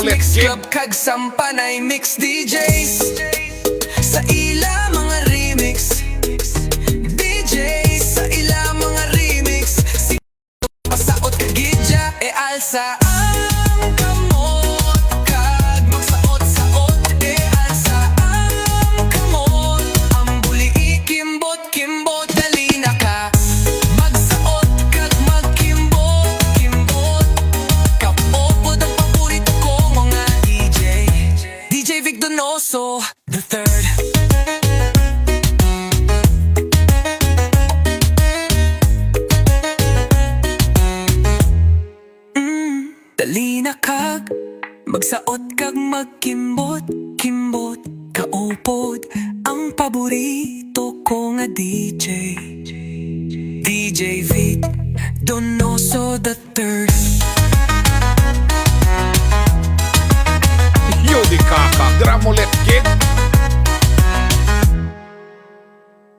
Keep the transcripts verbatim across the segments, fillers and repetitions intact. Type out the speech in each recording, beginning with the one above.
Mix Club kag Sampanay Mix D Js sa ila mga remix. D Js sa ila mga remix. Si Pasaot ka gidya, e alsa ang kamot, kag magsaot-saot, e alsa ang kamot. Ang buli ikimbot-kimbot, dali na ka. Magsaot kag magkimbot-kimbot. Kaupod ang paborito ko nga D J, D J Vic Donoso the third. Mm, dali na kag magsaot kag magkimbot-kimbot. Kaupod ang paborito ko nga D J, D J Vic Donoso the third. Yo di kaka, dra mo left kid.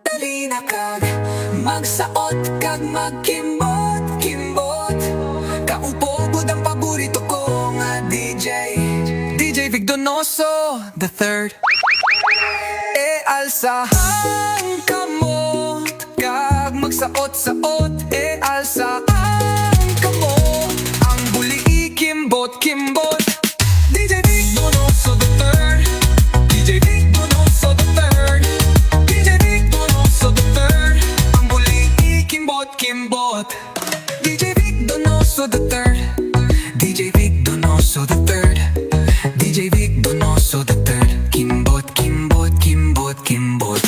Dali na kag magsaot kag magkimbot-kimbot. Kaupod ang paborito ko nga D J, D J Vic Donoso the third. E alsa ang kamot, kag magsaot-saot, e alsa ang kamot. Ang buli ikimbot-kimbot. D J Vic Donoso the third. D J Vic Donoso the third. D J Vic Donoso the third. Ang buli ikimbot-kimbot. D J Vic Donoso the third. D J Vic Donoso the third. D J Vic Donoso the third. Kimbot, kimbot, kimbot, kimbot.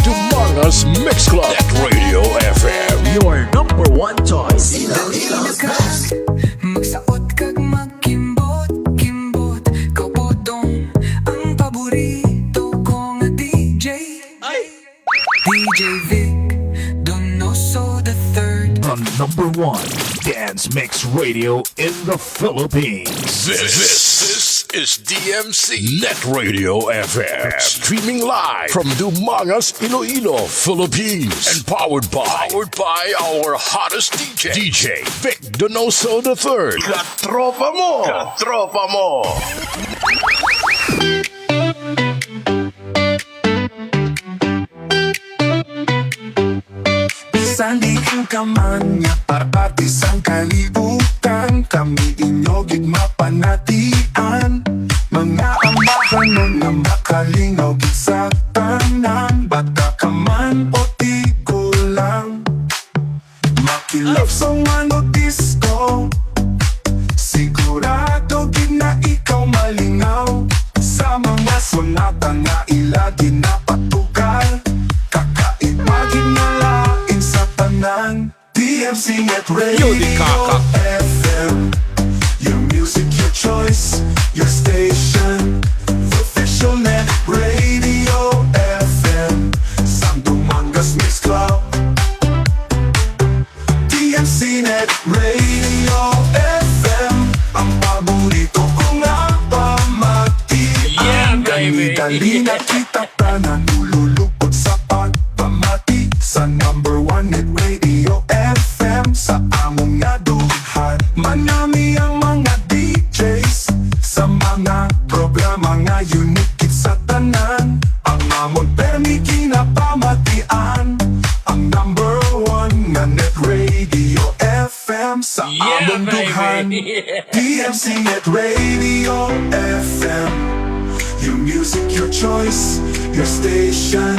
Dumangas Mix Club at Radio F M. Your number one choice. Dali na ka. Magsaot kag magkimbot-kimbot. Kaupod ang paborito ko nga D J. D J Vic Donoso the third. The number one dance mix radio in the Philippines. This, this is D M C Net Radio F M. Streaming live from Dumangas, Iloilo, Philippines. And powered by, powered by our hottest D J, D J Vic Donoso the third. Katropa mo! Katropa mo! Bisan diin ka man nga parte sang kalibutan, kami inyo gid mapanatian. Mga amahanon nga makalingaw gid sa tanan, bata ka man o tigulang. Maki-love song man o disco, sigurado gid na ikaw malingaw sa mga sonata nga ila ginapatukan. Kakaiba gid nga lain sa tanan. D M C Net Radio F M. Your music, your choice, your station. Official Net Radio F M. Sang Dumangas Mix Club. D M C Net Radio F M, ang paborito ko nga pamati. Yeah, baby. Dali-dali na kita tanan ululupot sa pagpamati sa number one Net Radio F M sa among nga dughan. Manami ang mga D Js sa mga programa nga unique gid sa tanan. Ang amon permi ginapamatian, ang number one nga Net Radio F M sa among dughan. D M C Net Radio F M. Your music, your choice, your station.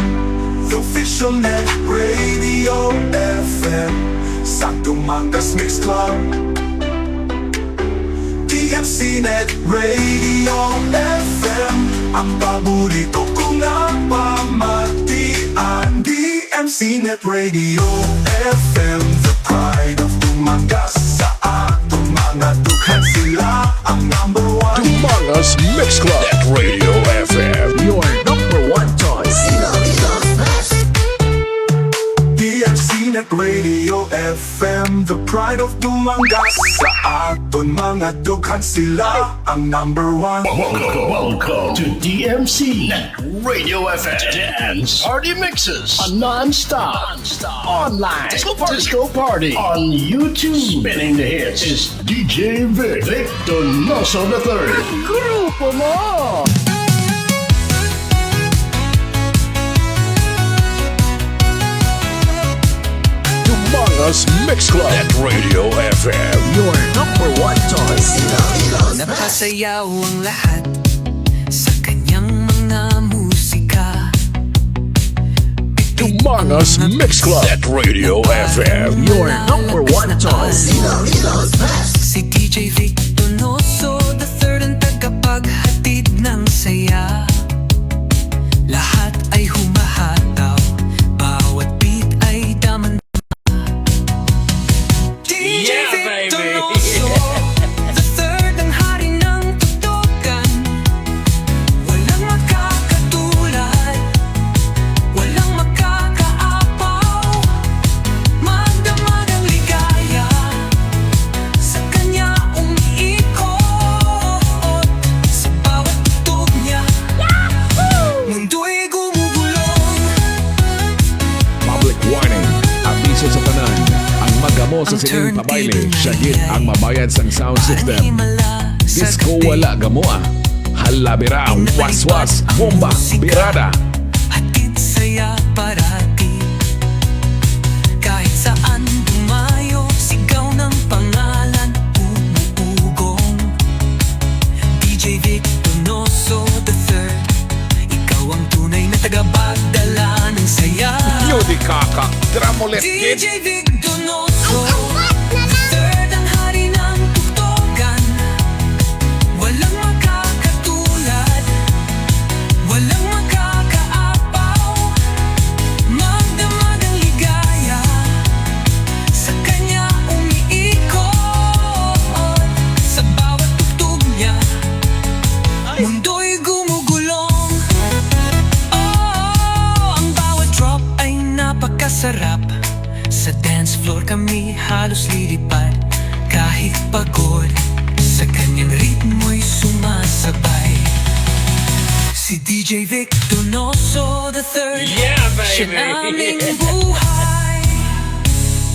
The official Net Radio F M. Sa Dumangas Mix Club. D M C Net Radio F M, ang paborito ko nga pamatian. D M C Net Radio F M, the pride of Dumangas. Sa atong mga dughan, sila ang number one. Dumangas Mix Club at Radio F M. Your number one choice. D M C Net Radio F M, the pride of Dumangas. Sa aton mga dughan, sila ang number one. Welcome, welcome to D M C Net Radio F M. Dance Party Mixes, a non-stop, non-stop online disco party. Disco party on YouTube. Spinning the hits is D J Vic, Vic Donoso the third. Grupo mo! Dumangas Mix Club at Radio F M. Your number one choice. Napasayaw ang lahat sa kanyang mga musika. Dumangas Mix Club at Radio F M. Your number one choice. Si D J Vic Donoso the third ang tagapaghatid ng saya. Lahat ay humahataw, bawat beat ay daman. Yeah, D J Vic baby. Donoso the third ang hari ng tutukan. Walang makakatulad, walang makakaapaw. Magdamag ang ligaya, sa kanya umiikot. Sa bawat tugtog niya, mundo'y gumugulong. Public warning. Abiso sa tanan. Ang magamo sa sining pabayle, siya gid ang mabayad sang sound system. Disco wala gamo, ah. Hala, bira, waswas, bomba, birada. Hatid saya parati. Kahit saan dumayo, sigaw ng pangalan, umugong. D J Vic Donoso the third, ikaw ang tunay na tagapagdala ng saya. Yo, di kaka, dramulet, D J Vic Donoso the third, ang hari ng tuktokan. Walang makakatulad, walang makakaapaw. Magdamag ang ligaya, sa kanya umiikot. Sa bawat tugtog niya, mundo'y gumugulong. Oh, ang bawat drop ay napakasarap. Sa dance floor kami halos lilipad. Kahit pagod, sa kanyang ritmo'y sumasabay. Si D J Vic Donoso the third, yeah, baby, siya naming buhay.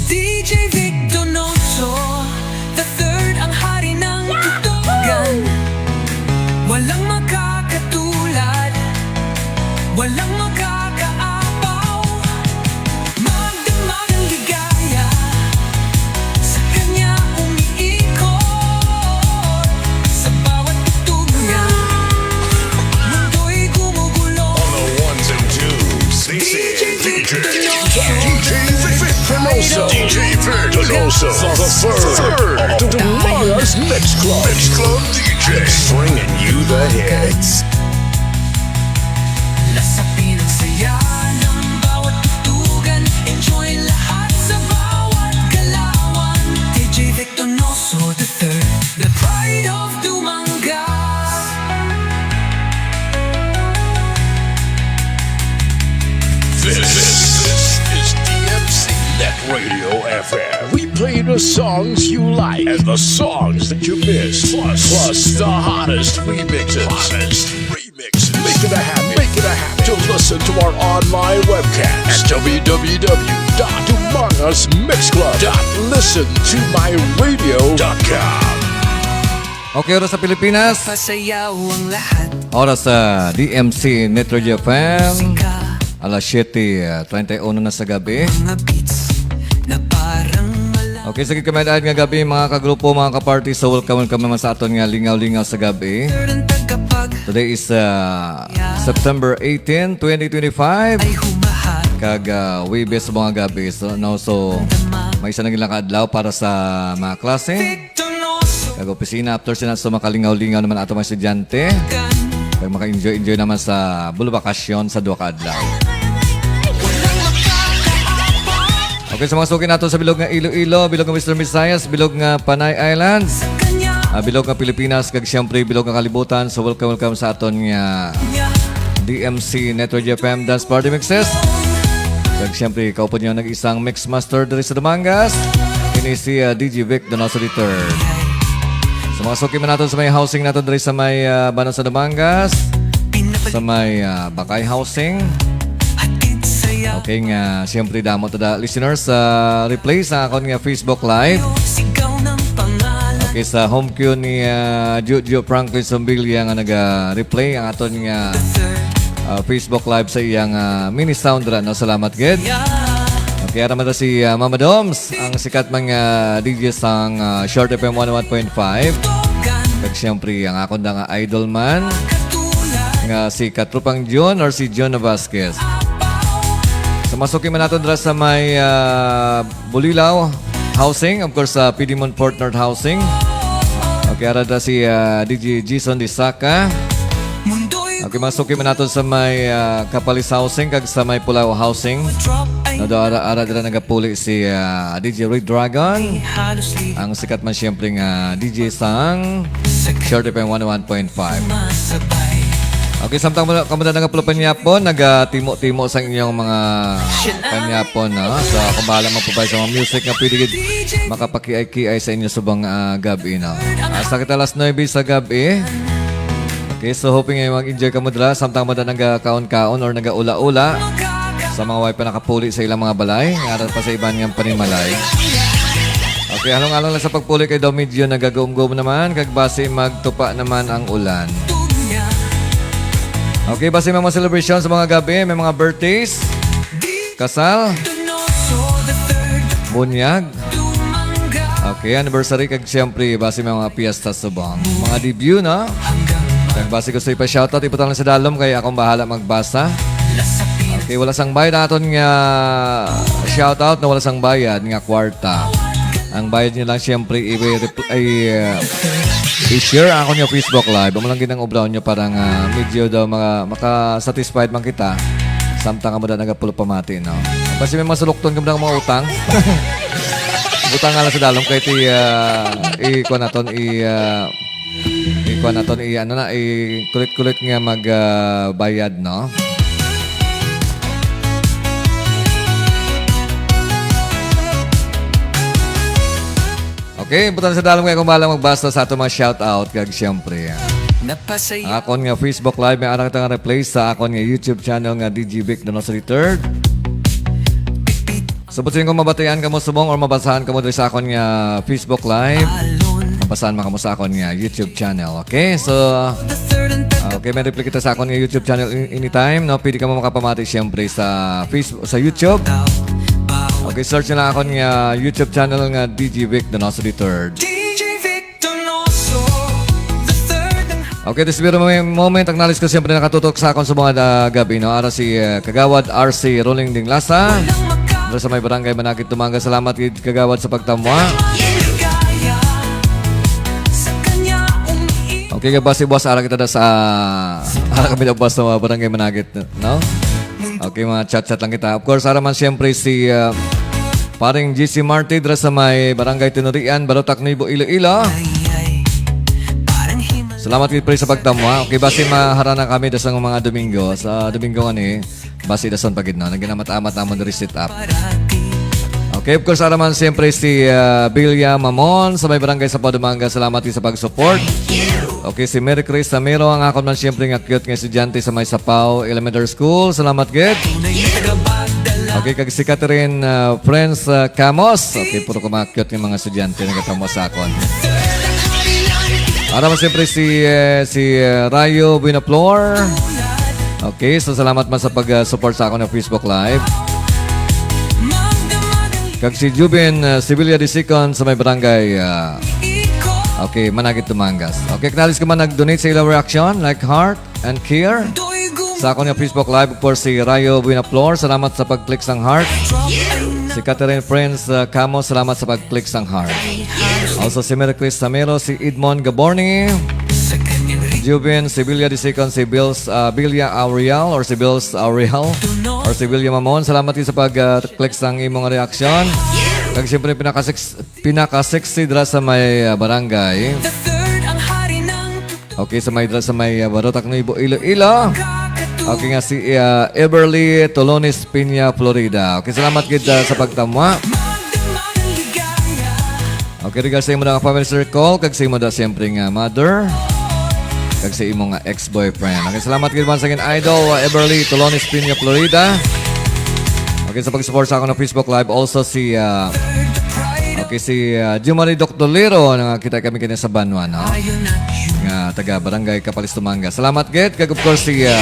D J Vic Donoso the third, ang hari ng tutugan. Walang makakatulad, walang makakaapaw. Magdamag ang ligaya, sa kanya umiikot. Sa bawat tugtog niya, mundo'y gumugulong. On the ones and twos, this is D J Vic Donoso. D J Vic Donoso. D J Vic Donoso, the third of the Dumangas Mix Club. Mix Club D J. Bringing you the hits. Lasapin ang saya ng bawat tugtugan. Enjoy lahat sa bawat galawan. D J Vic Donoso the third, the pride of Dumangas. This, this is D M C Net Radio F M. We play the songs you like and the songs that you miss. Plus, plus the hottest remixes. Hottest remixes. Make it a habit. Make it a habit to listen to our online webcast at W W W dot dumangas mix club dot listen to my radio dot com. Okay, oras sa Pilipinas. Pasayaw ang lahat. Oras sa D M C Net Radio F M. Alas siyete, ah, treinta y uno na sa gabi. Mga beats na parang mala- Okay, sige, kami nga gabi, mga kagrupo, mga kaparty. So, welcome, welcome naman sa aton nga lingaw-lingaw sa gabi. Today is, ah, September eighteen, twenty twenty-five. Kag, ah, Huwebes mga gabi. So, no, so, may isa na lang ka adlaw para sa mga klase. Kag opisina, after sina, so makalingaw-lingaw naman ato mga estudyante. Kag maka-enjoy-enjoy naman sa bulbakasyon sa duha ka adlaw. Okay, sa mga suki nato sa bilog nga Iloilo, bilog nga Western Visayas, bilog nga Panay Islands, ah, bilog nga Pilipinas, kag siyempre bilog nga kalibutan. So welcome, welcome sa aton nga D M C Network F M Dance Party Mixes. Kag siyempre, kaupod niyo nag-isang mix master diri sa Dumangas. Ini si, ah, D J Vic Donoso the third. Sa mga suki man naton sa may housing naton diri sa may, ah, Banon sa Dumangas, sa may, ah, Bakay Housing. Okay nga, siyempre, damo to da listeners sa replay sa akon nga Facebook Live. Okay, sa home queue ni, ah, Jojo Franklin Sombilia nga naga-replay ang aton nga, ah, Facebook Live sa iyang, ah, mini sound ra, no? Salamat gid. Okay, ara man ta si, ah, Mama Doms, ang sikat man nga D J sang, ah, Short F M one oh one point five. Kag siyempre, ang akon da nga idol man, nga si Katrupang John or si John Vasquez. Sa mga suki man naton dira sa may, ah, Bulilao Housing, of course, sa Pidimon Port North Housing. Okay, ara da si, ah, D J Jason Disaka. Okay, mga suki man naton sa may, ah, Kapalis Housing kag sa may Pulao Housing. No, do ara, ara dira nagapuli si, ah, D J Red Dragon. Ang sikat man siyempre nga D J sang Short F M one oh one point five. Okay, samtang mo, kamo na nagapulupanyapon, nagatimo-timo sa inyong mga panyapon, no? So, akong bahala magpabay sa mga music nga pwede gid makapakiay-kiay sa inyo subong, ah, gab-i, no? Hasta kita alas nuebe sa gab-i. Okay, so hoping ay mag-enjoy kamo dira, samtang mo na nagakaon-kaon or nagaula-ula. Sa mga way pa nakapuli sa ilang mga balay, nga ara pa sa iban nga panimalay. Okay, halong-halong lang sa pagpuli kay daw medyo nagaguom-guom naman, kag basi magtupa naman ang ulan. Okay, basi may mga celebration sa mga gab-i, may mga birthdays, kasal, bunyag, okay, anniversary, kag siyempre, basi may mga piyesta subong. Mga debut, no? Kag basi gusto ipa-shoutout, ibutang lang sa dalom kay akong bahala magbasa. Okay, wala sang bayad ang aton nga shoutout na wala sang bayad nga kwarta. Ang bayad niyo lang siyempre i, i, uh, i-share ako niyo Facebook Live. Amo lang gid ang obra niyo para nga medyo daw mga maka-satisfied man kita. Samtang kamo da nagapulo pamati, no? Basi may masulukton kamo ng mga utang. Utang nga lang sa dalom kay ti, uh, i-kuha naton, i, uh, i-kuha naton, i, ano na, i-kulit-kulit nga mag, uh, bayad, no? Okay, butan sa dalom kay kung bahala magbasa sa ato mga shout out kag siyempre, ah, Napasaya. Ang akon nga Facebook Live, may anak nga replay sa akon nga YouTube channel nga D J Vic Donoso the third. Subot sa inyo kung mabatian kamo subong or mabasahan kamo diri sa akon nga Facebook Live. Mabasahan man kamo sa akon nga YouTube channel. Okay, so, ah, okay, may reply kita sa akon nga YouTube channel in-, anytime, no? Pwede kamo makapamati siyempre sa Facebook, sa YouTube. Okay, search na akon nga YouTube channel nga D J Vic Donoso the third. D J Vic Donoso the third. Okay, this video may moment, acknowledge ko siyempre nakatutok sa akon sa mga da-, gabi, no? Ara si, eh, Kagawad R C Rolling Dinglasa. Dira sa may barangay Manakit, Tumanga. Salamat gid, Kagawad, sa pagtamwa. Okay, kag basi buwas ara kita da sa, ara kami da buwas sa mga barangay Manakit, no? Okay, mga chat-chat lang kita. Of course, ara man siyempre si, ah, Paring G C Marti dira sa may Barangay Tinurian, Barotac, Nuevo, Iloilo. Salamat gid, pre, sa pagtamwa. Okay, basi maharana kami da sa mga Domingo. Sa Domingo nga ni, basi dason pa gid, no? Naginamat-amat namon diri set up. Okay, of course, ara man siyempre si, ah, Bilya Mamon sa may Barangay Sapaw, Dumangas. Salamat gid sa pag-support. Okay, si Mary Chris Samiro, ang akon man siyempre nga cute nga estudyante sa may Sapaw Elementary School. Salamat gid. Okay, kag si Catherine, ah, Friends, ah, Camos. Okay, puro ka mga cute nga mga estudyante nagapamo sa akon. Ara man siyempre si, eh, si, eh, Rayo Buenaflor. Okay, so salamat man sa pag, ah, support sa akon nga Facebook Live. Kag si Jubin, ah, Sevilla the second sa may barangay, ah, okay, Manakit, Dumangas. Okay, acknowledge ko man nag-donate sa ilang reaction, like heart and care. Sa akon nga Facebook Live, of course, si Rayo Buenaflor. Salamat sa pag-click sang heart. Si Catherine Friends, ah, Camos, salamat sa pag-click sang heart. Also, si Mary Chris Samero, si Edmond Gaborni, Juven Sevilla the second, si Bills, ah, Bilya Aurial, or si Bills Aurial, or si Bilya Mamon. Salamat gid sa pag, ah, click sang imong reaction. Kag siyempre, pinaka-sex-, pinaka-sexy dira sa may, ah, barangay. Okay, sa may, sa may, ah, Barotac, Nuevo, Iloilo. Okay, nga si, ah, Everly Tolones Piña, Florida. Okay, salamat gid, ah, sa pagtamwa. Okay, regards sa imo na nga family circle, kag sa imo da siyempre nga mother, kag sa imo nga ex-boyfriend. Okay, salamat gid once again, Idol, uh, Everly Tolones Piña, Florida. Okay, sa pag-support sa akon na Facebook Live, also si, uh, okay, si, uh, Jumari Doctor Liro, nakakita kami kanya sa Banwa, no? Nga taga Barangay Capalis, Tumangas. Salamat gid, kag of course si, uh,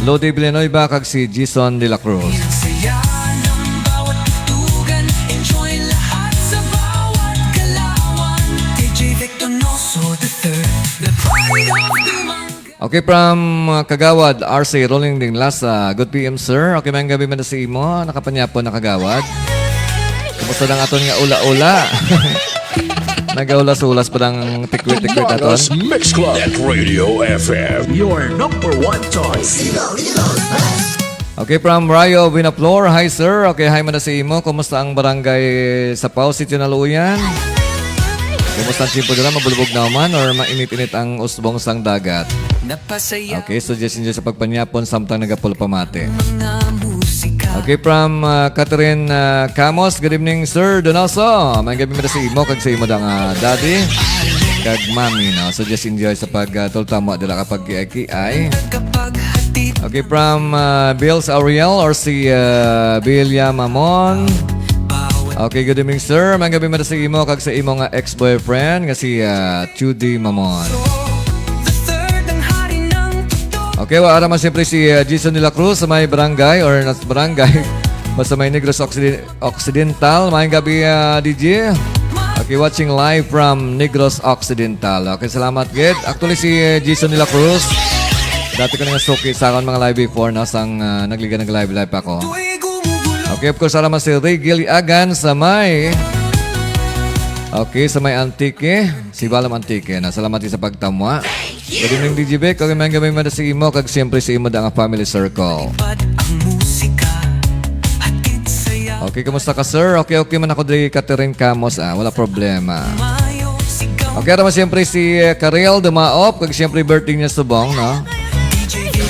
Lodi Villanueva, kag si Jason de la Cruz. Saya ng bawat tutukan, enjoy lahat sa bawat galawan. D J Vic Donoso the third, the pride of Dumangas. Okay, from, uh, Kagawad R C Rolling Dinglasa. Good P M, sir. Okay, maayong gabi man sa imo. Nakapanyapon na, Kagawad. Kumusta ang aton nga ula-ula? Nagaulas-ulas pa ang tikwit-tikwit naton. Dumangas Mix Club at Radio F M, your number one choice. Okay, from Rayo Vinaflor. Hi, sir. Okay, hi man na sa imo. Kumusta ang barangay Sapaw, Sitio Naluyan? Kumusta ang tiyempo dira? Mabulbog na man or mainit-init ang usbong sang dagat? Napasaya. Okay, so just enjoy sa pagpanyapon samtang nagapulpamati. Mga musika. Okay, from, uh, Catherine, uh, Camos. Good evening, Sir Donoso. Maayong gabi man sa imo kag sa imo da nga daddy kag mommy, no? So just enjoy sa pag, uh, tultamo dira kapag kiay-kiay. Kapaghatid. Okay, from, uh, Bills Auriel or si, uh, Bilya Mamon. Okay, good evening, sir. Maayong gabi man sa imo kag sa imo nga ex-boyfriend nga si, uh, Judy Mamon. The third ang hari ng tuktok. Okay, wa, ara man siyempre si, uh, Jason de la Cruz sa may barangay or nas barangay. Basta may Negros Occiden-, Occidental. Maayong gabi, uh, D J. Okay, watching live from Negros Occidental. Okay, salamat gid. Actually, si, uh, Jason de la Cruz, dati ko na nga suki sa akon mga live before, no? Sang, uh, nagliga nag-live-live pa ako. Okay, of course, ara man si Ray Giliagan sa may, okay, sa may Antique. Si Balam Antique, na salamat sa pagtamwa. Good evening, D J Vic. Okay, maayong gabi man sa imo, kag siyempre sa imo da nga family circle. Pad ang musika, hatid saya. Okay, kumusta ka, sir? Okay, okay man ako diri, Catherine Camos, ah. Wala problema. Mayo, sigaw. Okay, ara man siyempre si, eh, Karel Dumaop, kag siyempre birthday niya subong, no? D J Vic.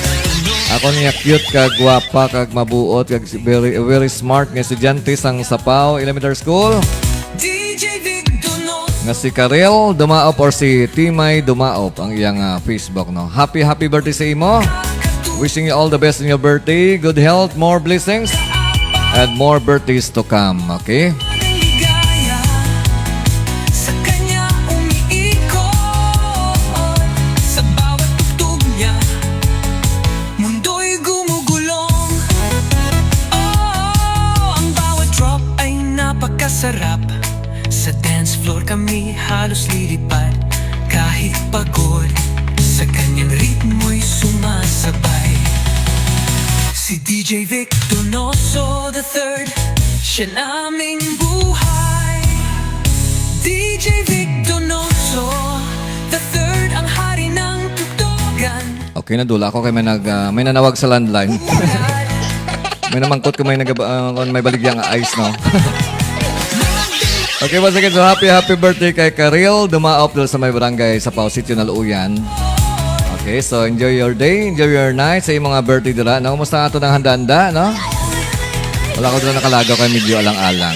Ako niya cute, kag gwapa, kag mabuot, kag very, very smart nga estudyante sang Sapaw Elementary School. D J Vic Donoso. Nga si Karel Dumaop or si Timay Dumaop ang iyang, ah, Facebook, no? Happy, happy birthday sa imo. Wishing you all the best in your birthday. Good health, more blessings, and more birthdays to come, okay? Sa kanya umiikot, sa bawat tugtog niya. Mundo'y gumugulong. Oh, ang bawat drop ay napakasarap. Sa dance floor kami halos lilipad. Kahit pagod, sa kanyang ritmo'y sumasabay. Si D J Vic Donoso the third, siya naming buhay. D J Vic Donoso the third, ang hari ng tugtugan. Okay, nadula ako kay may nag, ah, may nanawag sa landline. May namangkot ko may nag, ah, kung may baligya nga ice, no? Okay, once again, so happy, happy birthday kay Karil Dumaop dito sa may barangay sa Pao Sitio, Naluuyan. Okay, so enjoy your day, enjoy your night sa imong mga birthday dira, no? Kumusta ato ng handa-handa, no? Wala ko dira nakalagaw kay medyo alang-alang.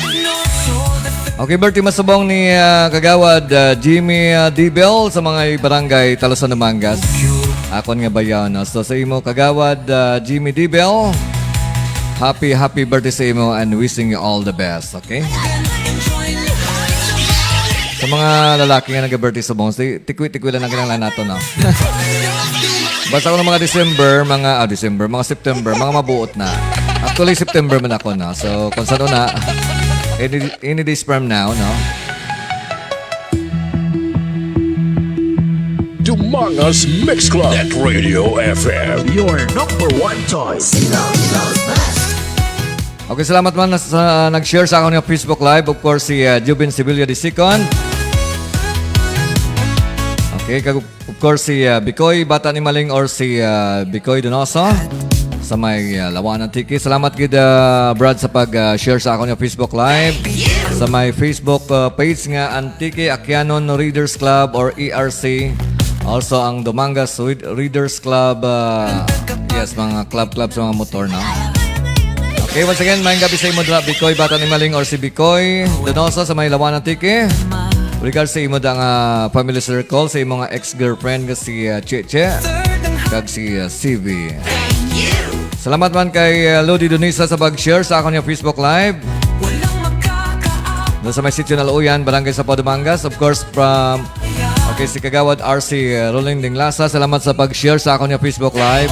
Okay, birthday masubong ni, ah, Kagawad, ah, Jimmy, ah, Dibel sa mga barangay Talusan, Dumangas. Akon nga bayaw, no? So, sa imo, Kagawad, ah, Jimmy Dibel, happy, happy birthday sa imo and wishing you all the best, okay? Sa mga lalaki nga nag-birthday subong, si, tikwi-tikwi lang ang kinahanglan nato, no? Basta kung mga December, mga, ah, December, mga September, mga mabuot na. Actually, September man ako, no? So, kung saan na, any, any days from now, no? Dumangas Mix Club at Radio F M, your number one choice. Okay, salamat man sa nag-share sa akon nga Facebook Live. Of course, si, uh, Jubin Sevilla the second. Okay, kag of course, si, uh, Bikoy Bata ni Maling or si, uh, Bikoy Donoso sa may, uh, Lawan, Antique. Salamat gid, uh, Brad, sa pag, uh, share sa akon nga Facebook Live. Sa may Facebook, uh, page nga Antique Aquianon Readers Club or E R C. Also, ang Dumangas Read-, Readers Club, uh, yeah, Sa mga club-club sa mga motor, no? Okay, once again, maayong gabi sa imo dira, Bikoy, Bata ni Maling, or si Bikoy Donoso sa may Laua-an, Antique. Regards sa imo da nga family circle, sa imo nga ex-girlfriend nga si, uh, Cheche, kag si, uh, C V. Salamat man kay, uh, Lodi Donisa sa pag-share sa akon nga Facebook Live. Doon sa may Sitio Naluyan, Barangay Sapaw, Dumangas. Of course, from, okay, si Kagawad R C Rolling Dinglasa. Salamat sa pag-share sa akon nga Facebook Live.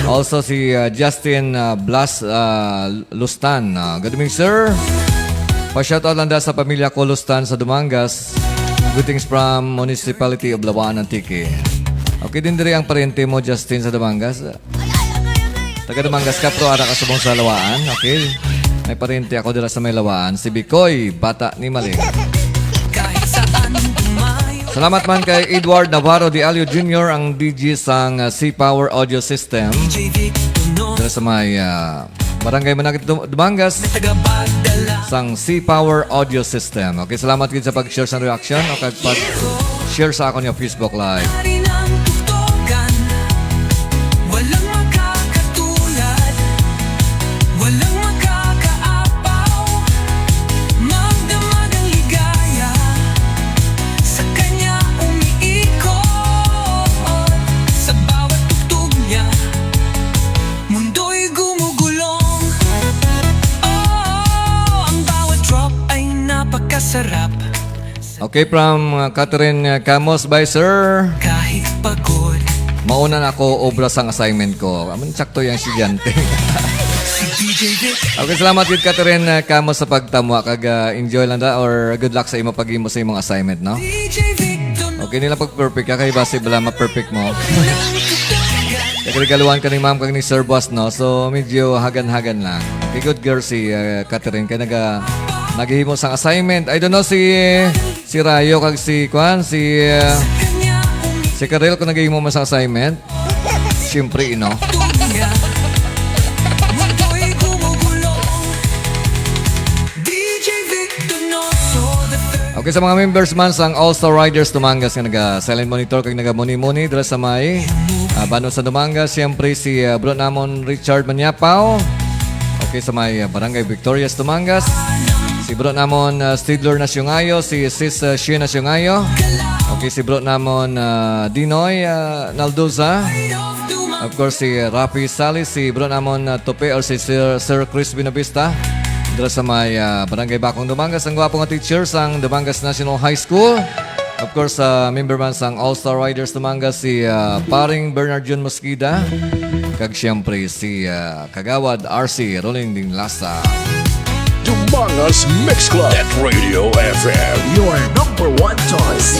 Also, si, uh, Justin, uh, Blas, uh, Lustan. Uh, good evening, sir. Pa-shoutout lang da sa pamilya ko, Lustan, sa Dumangas. Greetings from Municipality of Laua-an, Antique. Okay din diri ang pariente mo, Justin, sa Dumangas. Taga Dumangas ka, pero ara ka subong sa Laua-an. Okay. May pariente ako dira sa may Laua-an. Si Bikoy, Bata ni Maling. Salamat man kay Edward Navarro de Alio Junior, ang D J sang, uh, C Power Audio System. Dira sa may, uh, Barangay Manakit, Dum-, Dumangas, sang C Power Audio System. Okay, salamat gid sa pag-share sa reaction o kag pag-share sa akon nga Facebook Live. Walang makakatulad, walang makakaapaw. Magdamag ang ligaya, sa kanya umiikot. Sa bawat tugtog niya, mundo'y gumugulong. Oh, ang bawat drop ay napakasarap. Okay, from, uh, Catherine, uh, Camus by Sir. Kahit pagod. Mauna na ako, obra sang assignment ko. Amun, sakto yang estudyante. Si D J Vic. Okay, salamat gid, Catherine, uh, Camus, sa pagtamwa. Kag, uh, enjoy lang da, or good luck sa imo paghimo sa imong assignment, no? D J Vic, don't Okay, nila pag-perfect ka, kay basi bala ma-perfect mo. Nagregaluhan ka ni ma'am kag ni Sir Boss, no? So, medyo hagan-hagan lang. Okay, good girl si, uh, Catherine. Kay naga-, naghihimo sang assignment. I don't know, si, si Rayo kag si, kwan, si, uh, si Karel, kung naghihimo man sa assignment. Siyempre, you know. Okay, sa mga members man sang All Star Riders Dumangas nga naga-silent monitor kag naga-muni-muni dira sa may, ah, Banwa sa Dumangas, siyempre si, ah, bro namon Richard Maniapaw. Okay, sa may, ah, Barangay Victorias, Dumangas. Si bro namon, ah, Stidler Nasyungayo, si Sis, ah, Shea Nasyungayo. Okay, si bro namon, ah, Dinoy, ah, Naldoza. Of course, si Rafi Salis, si bro namon, ah, Tope, or si Sir, Sir Chris Binavista. Dira sa may, ah, Barangay Bacong, Dumangas, ang gwapo nga teacher sang Dumangas National High School. Of course, ah, member man sang All Star Riders Dumangas, si, ah, paring Bernard Jun Mosqueda. Kag siyempre, si, ah, Kagawad R C Rolinding Lasa. Dumangas Mix Club at Radio F M. Your number one choice.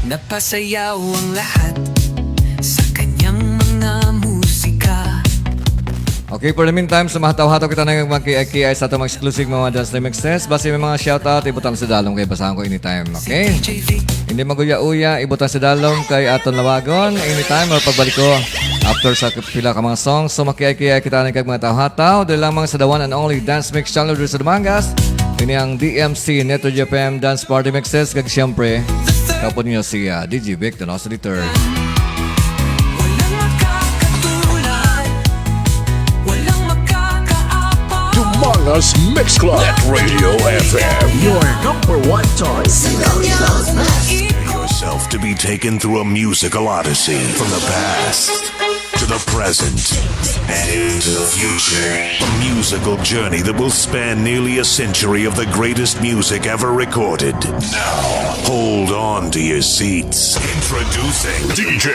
Napasayaw ang lahat sa kanyang mga musika. Okay, for the meantime, sumahataw-hataw kita na yung magkiay-kiay sa atong exclusive mga dance remixes. Basi may mga shoutout, ibutang sa dalom kay basahan ko anytime, okay? Hindi maguya-uya, ibutang sa dalom kay aton lawagon anytime or pagbalik ko after sa pila ka mga songs. So, makiay-kiay kita na kag mga tawhataw. Dali lamang sa the one and only Dance Mix Channel dito sa Dumangas. Ini ang D M C Network F M Dance Party Mixes. Kag siyempre, kapon niyo si, ah, D J Victor, no? Sa the third. Walang makakatulad, walang makakaapaw. Dumangas Mix Club at Radio F M. Your number one choice. Sa kanya umiikot. Yourself to be taken through a musical odyssey from the past to the present and into the future. A musical journey that will span nearly a century of the greatest music ever recorded. Now, hold on to your seats. Introducing D J,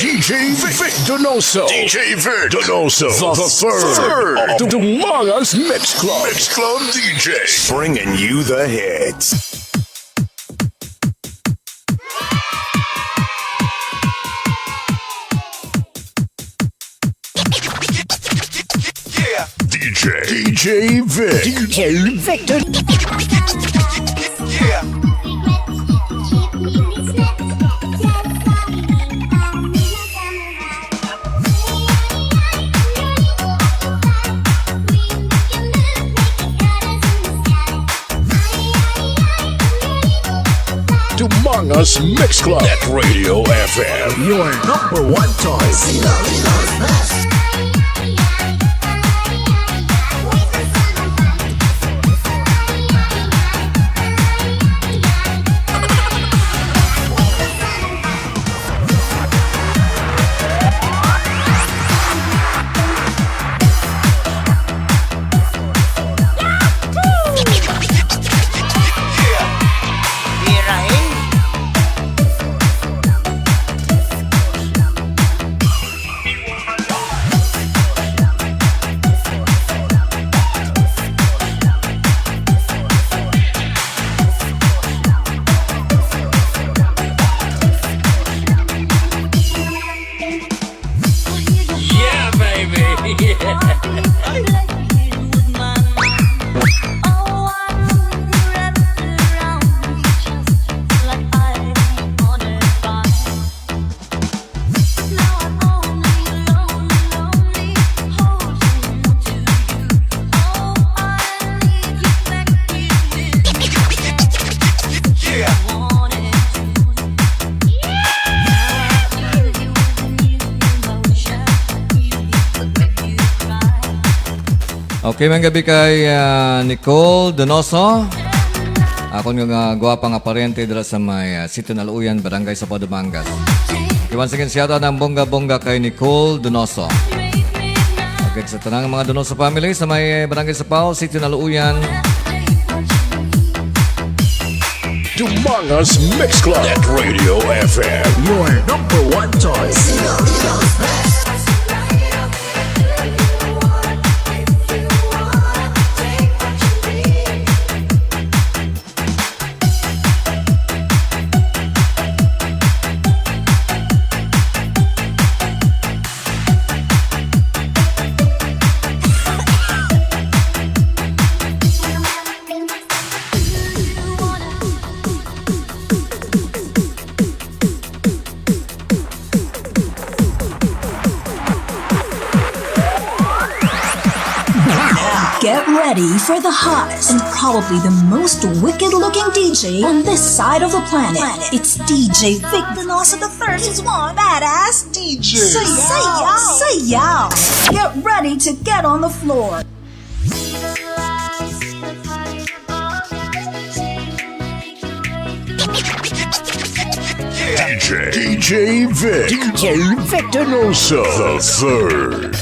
D J Vic Donoso. D J Vic Donoso the third of the Dumangas Mix Club. Mix Club D J. Bringing you the hits. Yeah. D J, D J Vic. D J Victor. Yeah. Dumangas Mix Club at Radio F M. Your number one choice. Yeah, baby. Yeah. Okay, mga gabi kay, ah, Nicole Donoso. Akon nga, nga gwapa nga paryente dira sa may, ah, Sitio Naluyan, Barangay Sapao, Dumangas. Okay, once again, shout out ang bongga-bongga kay Nicole Donoso. Okay, sa tanang mga Donoso family sa may Barangay Sapao, Sitio Naluyan. Dumangas Mix Club at Radio F M. Your number one choice. Get ready for the hottest and probably the most wicked looking D J on this side of the planet. It's D J Vic Donoso the third. He's one badass D J. Say yow. Say yow. Get ready to get on the floor. D J, D J Vic, D J Vic Donoso the third.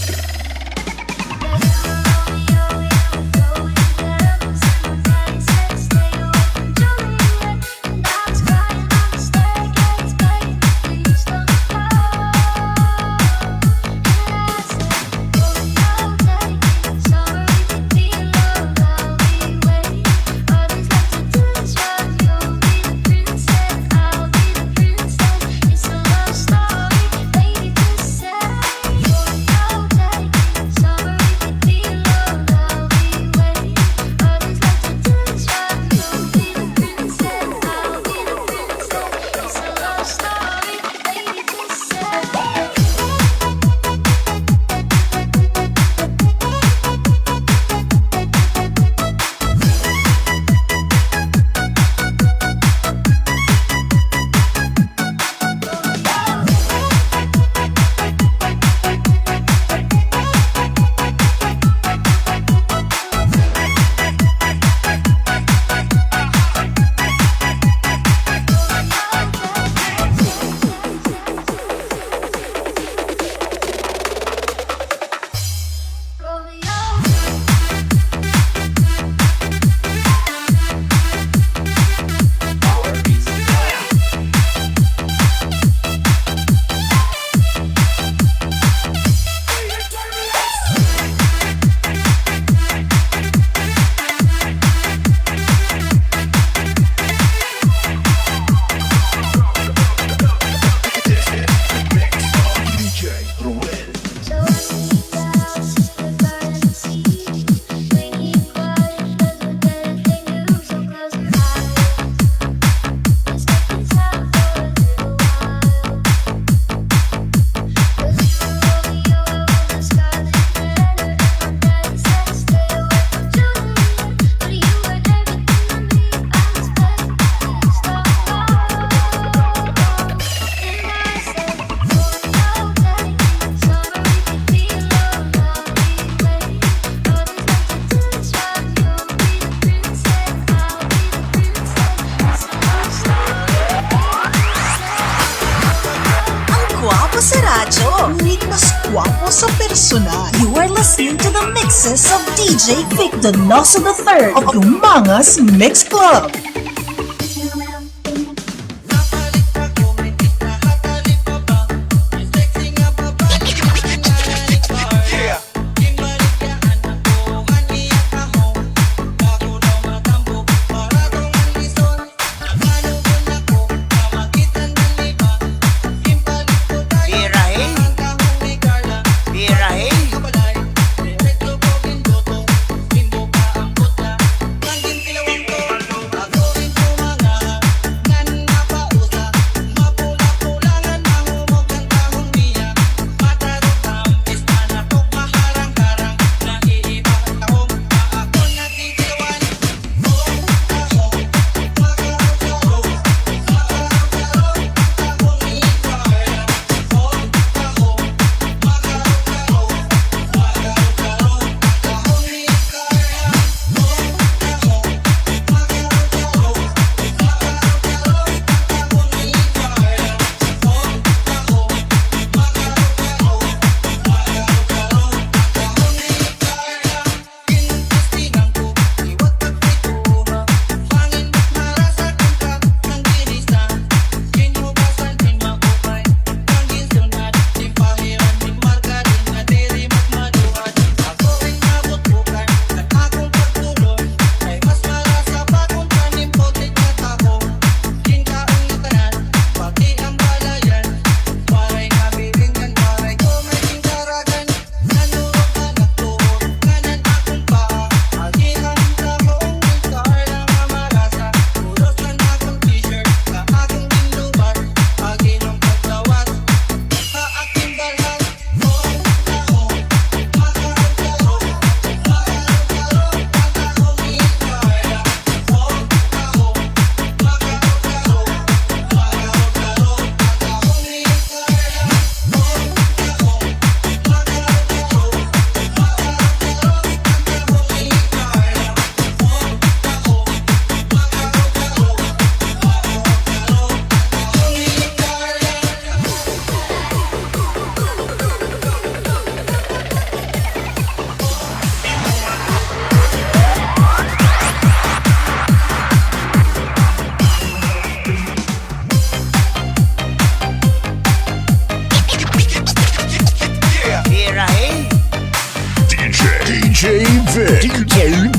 Uy, mas gwapo sa personal. You are listening to the mixes of D J Vic Donoso the third of Gumangas Mix Club.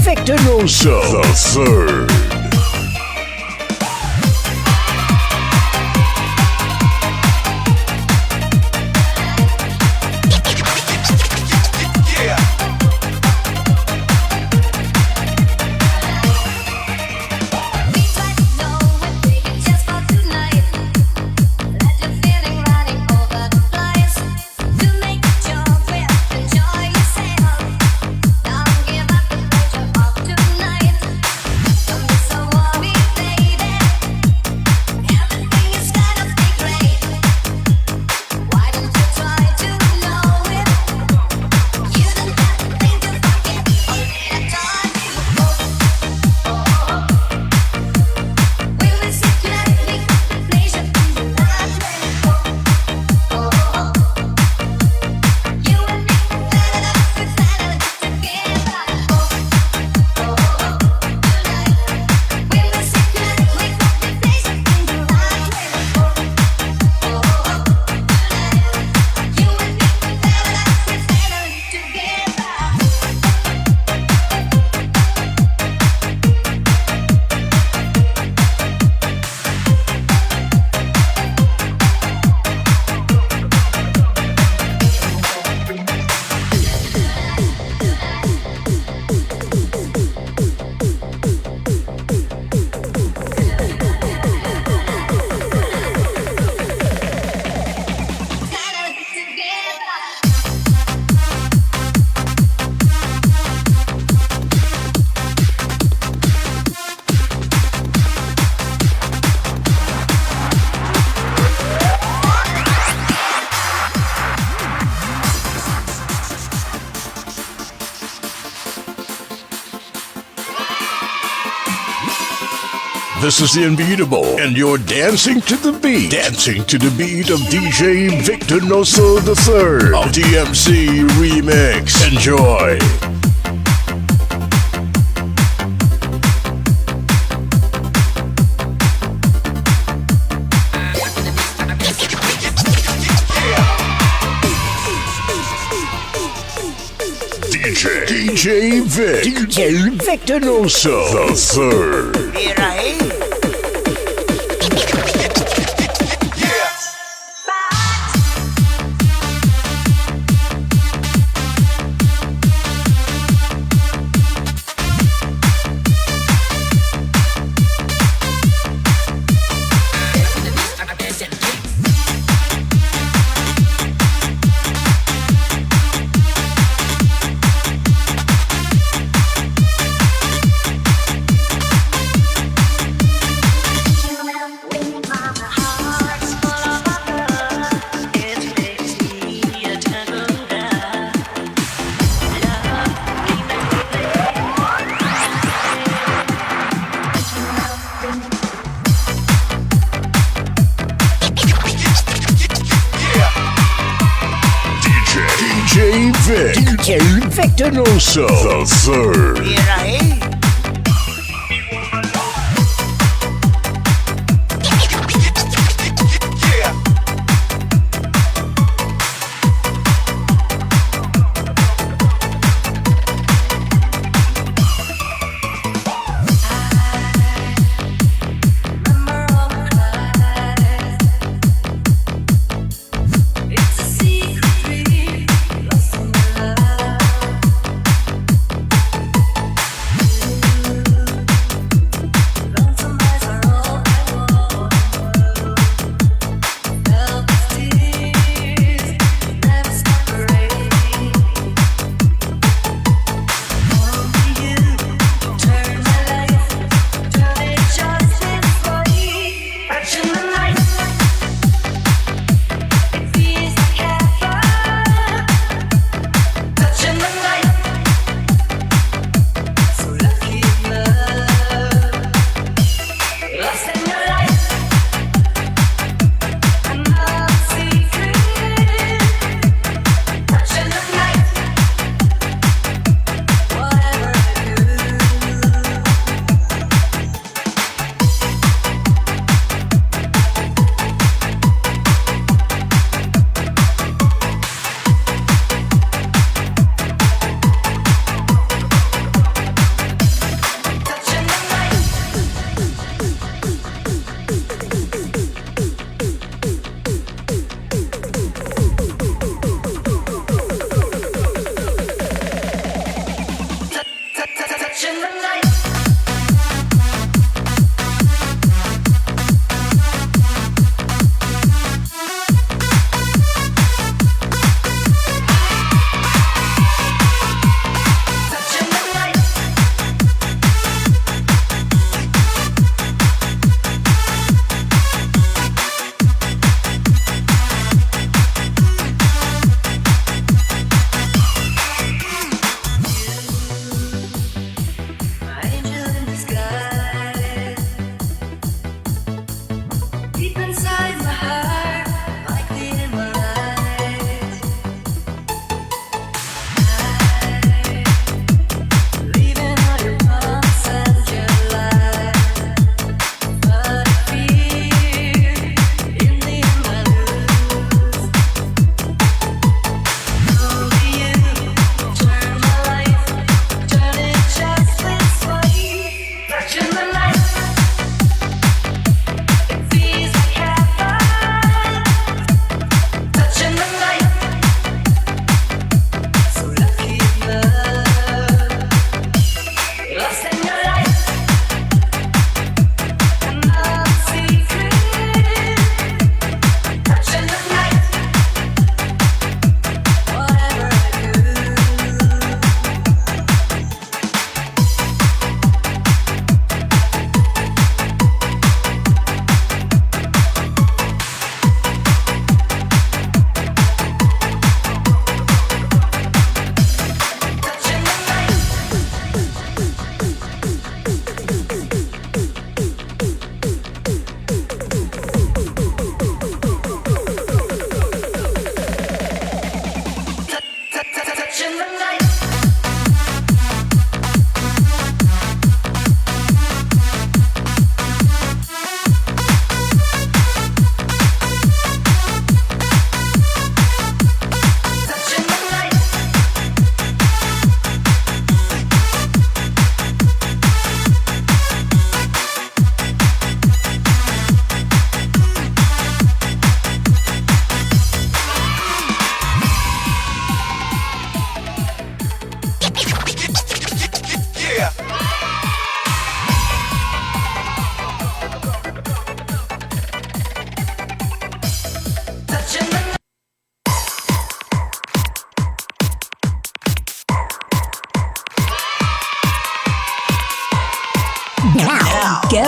Victor Rosso the third. This is the Unbeatable, and you're dancing to the beat. Dancing to the beat of D J Victor Noso the third of D M C Remix. Enjoy. D J, D J Vic, D J Victor Noso the third. Birahe. D J, D J Vic, D J Victor Noso the third. Birahe.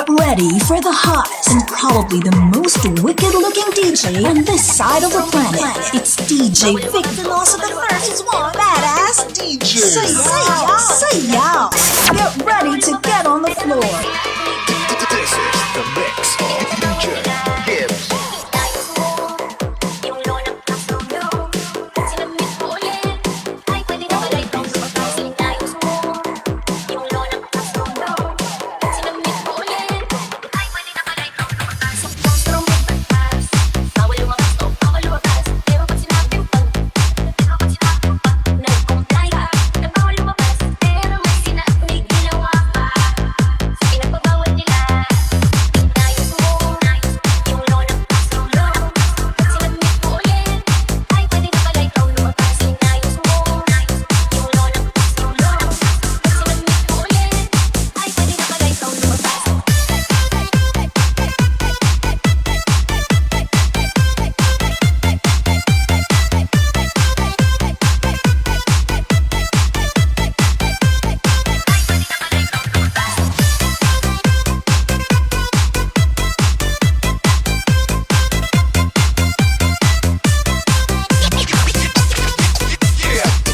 Ready for the hottest and probably the most wicked looking D J on this side of the planet. It's D J Vic Donoso the third is one badass D J. Say yeah, say yeah. Get ready to get on the floor. This is the mix of D J Gibbs.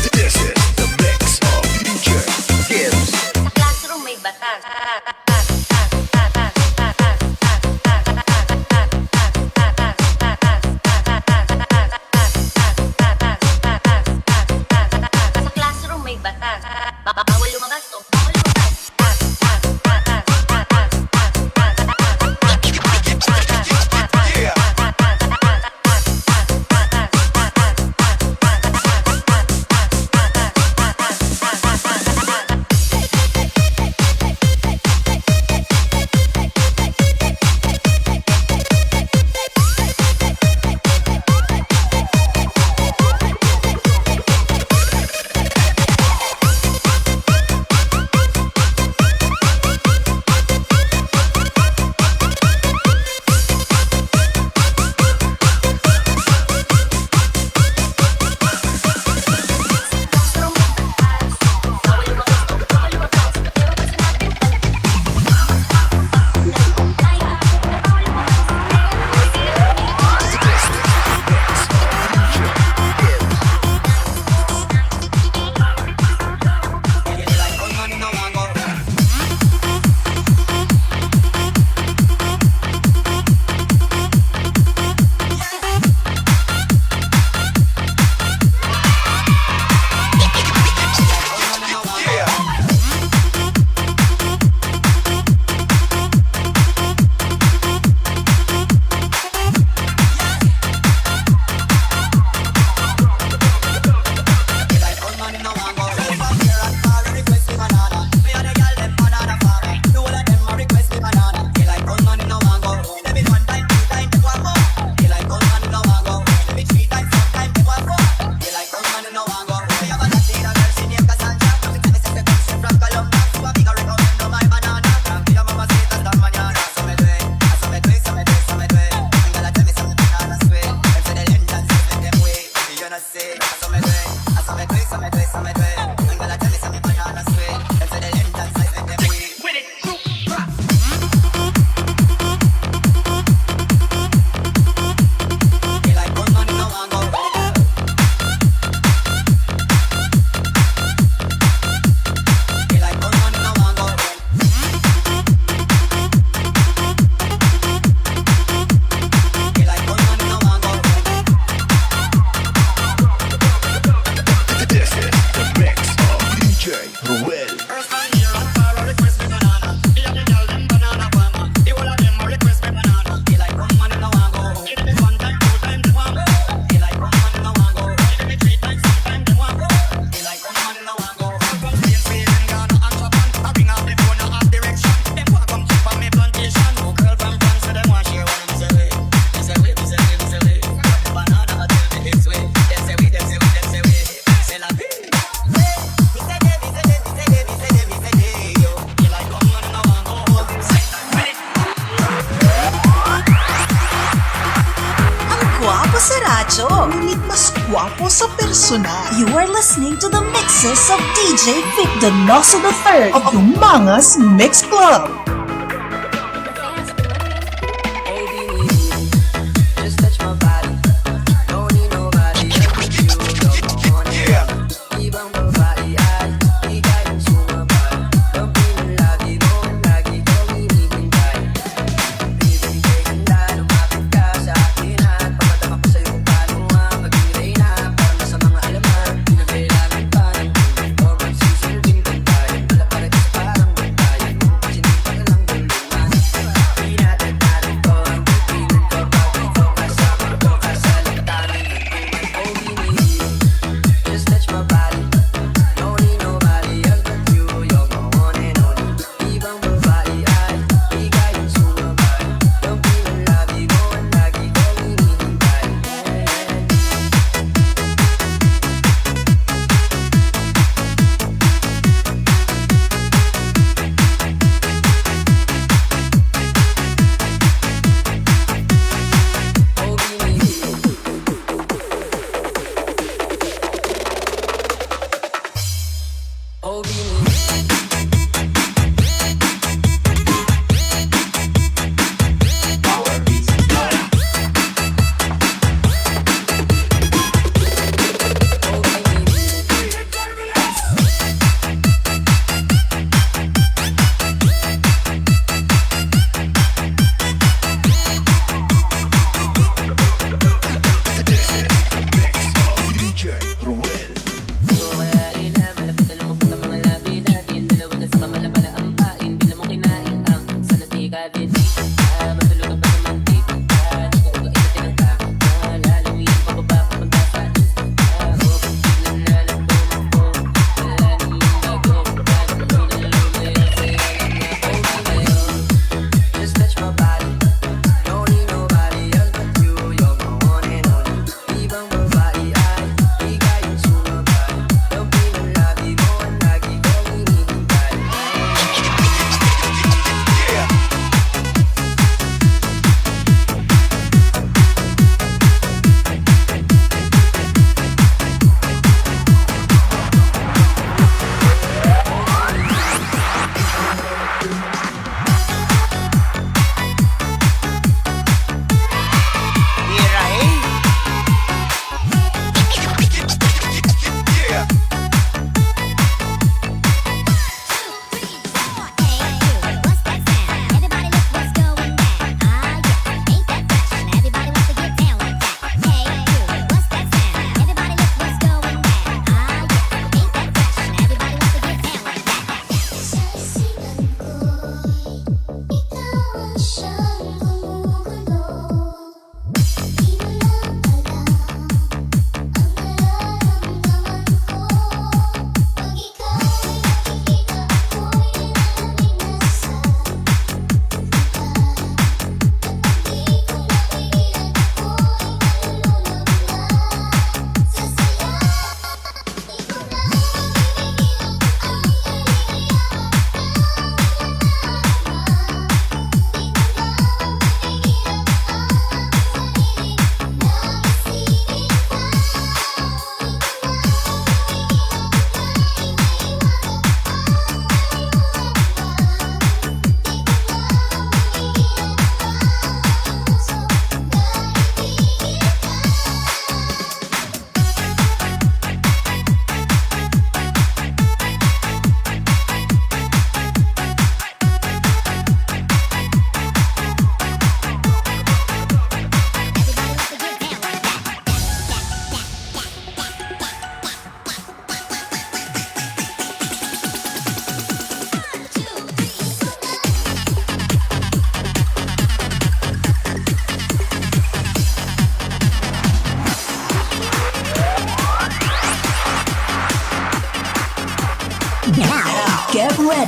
This is the mix of D J Gibbs. Sa classroom may batas. Sa classroom may batas. Ba-, bawal lumabas o bawal lumabas. This is the mix of D J Ruel. Ang gwapo sa radyo, ngunit mas gwapo sa personal. You are listening to the mixes of D J Vic Donoso the third of Yumangas Mix Club.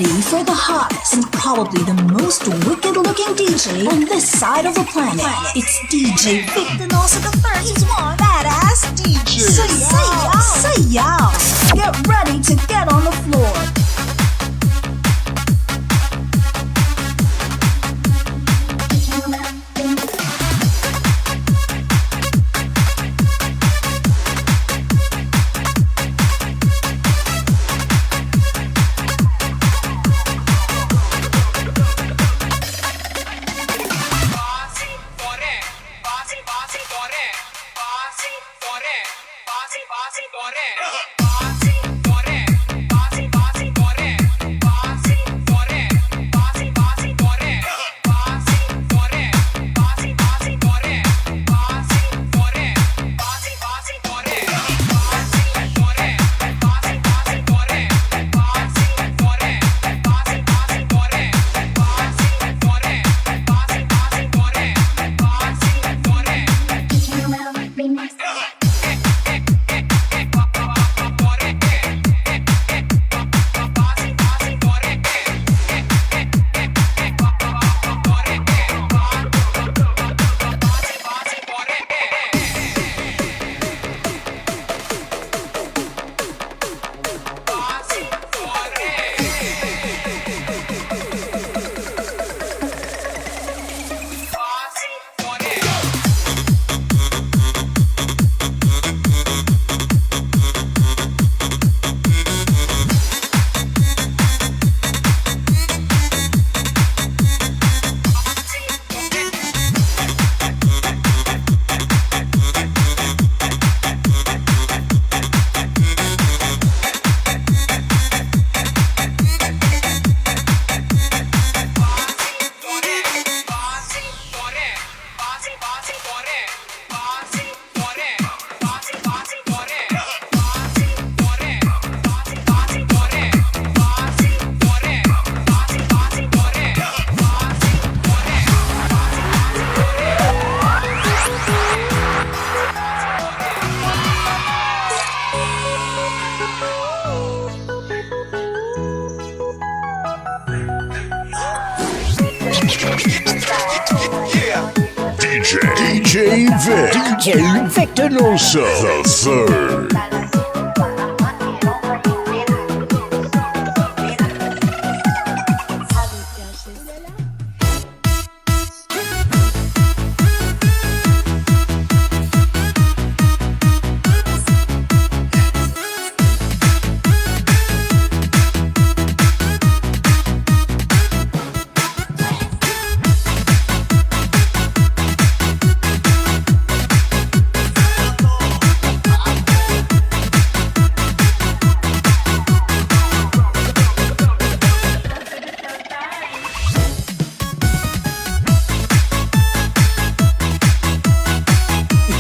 for the hottest and probably the most wicked looking D J on this side of the planet. It's D J Victor Nosa the third. He's one badass D J. Say yow, say yow. Get ready to get on the floor. D J, D J Vic, D J Victor Noso the third.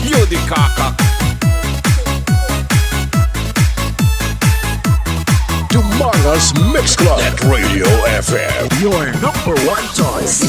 Yun di kaka. Dumangas Mix Club at Radio F M. Your number one choice.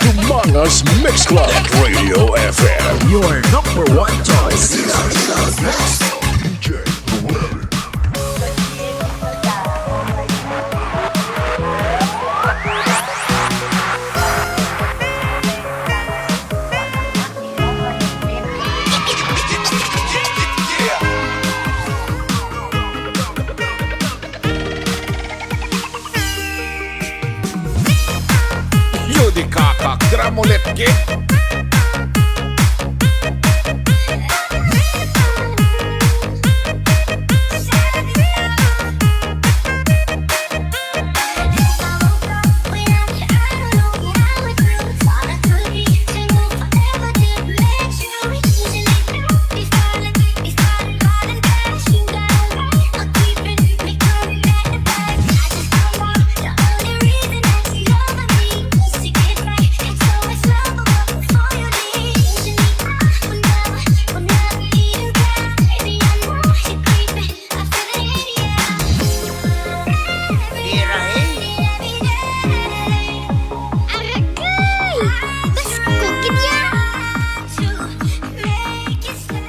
Dumangas Mix Club at Radio F M. Your number one choice. D J Ruel. Yun di kaka, gramulit, kid.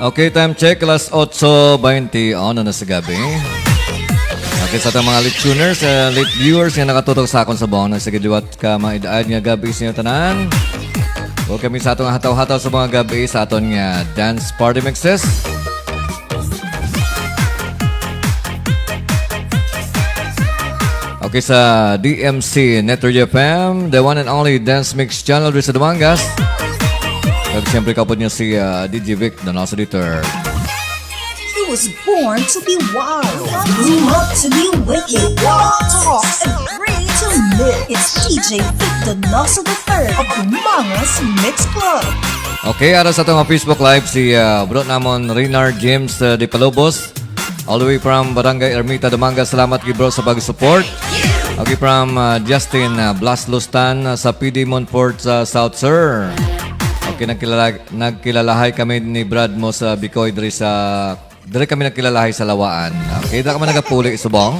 Okay, time check, alas otso baynte, ano na sa gabi. Okay, sa atong mga late tuners, uh, late viewers nga nakatutok sa akon subong, nga sige liwat ka mga id-ad nga gabi sa inyo tanan. Welcome kami sa atong hataw-hataw sa mga gabi sa aton nga dance party mixes. Okay, sa D M C Net Radio F M, the one and only Dance Mix Channel diri sa Dumangas. Kag siyempre, kaupod niyo si, ah, D J Vic Donoso the third. He was born to be wild, grew up to be wicked, talks and ready to live. It's D J Vic Donoso the third of Dumangas Mix Club. Okay, ara sa atong Facebook Live, si, ah, bro namon Reynard James, ah, de Palobos. All the way from Barangay Ermita, Dumangas. Salamat gid, bro, sa pag-support. Okay, from, ah, Justin, ah, Blas Lustan, ah, sa P D Montfort, sa South, sir. Okay, nagkilala, nagkilalahay kami ni Brad mo sa Bicoy diri sa, diri kami nagkilalahay sa Lawaan. Okay, da ka man nagapuli, subong.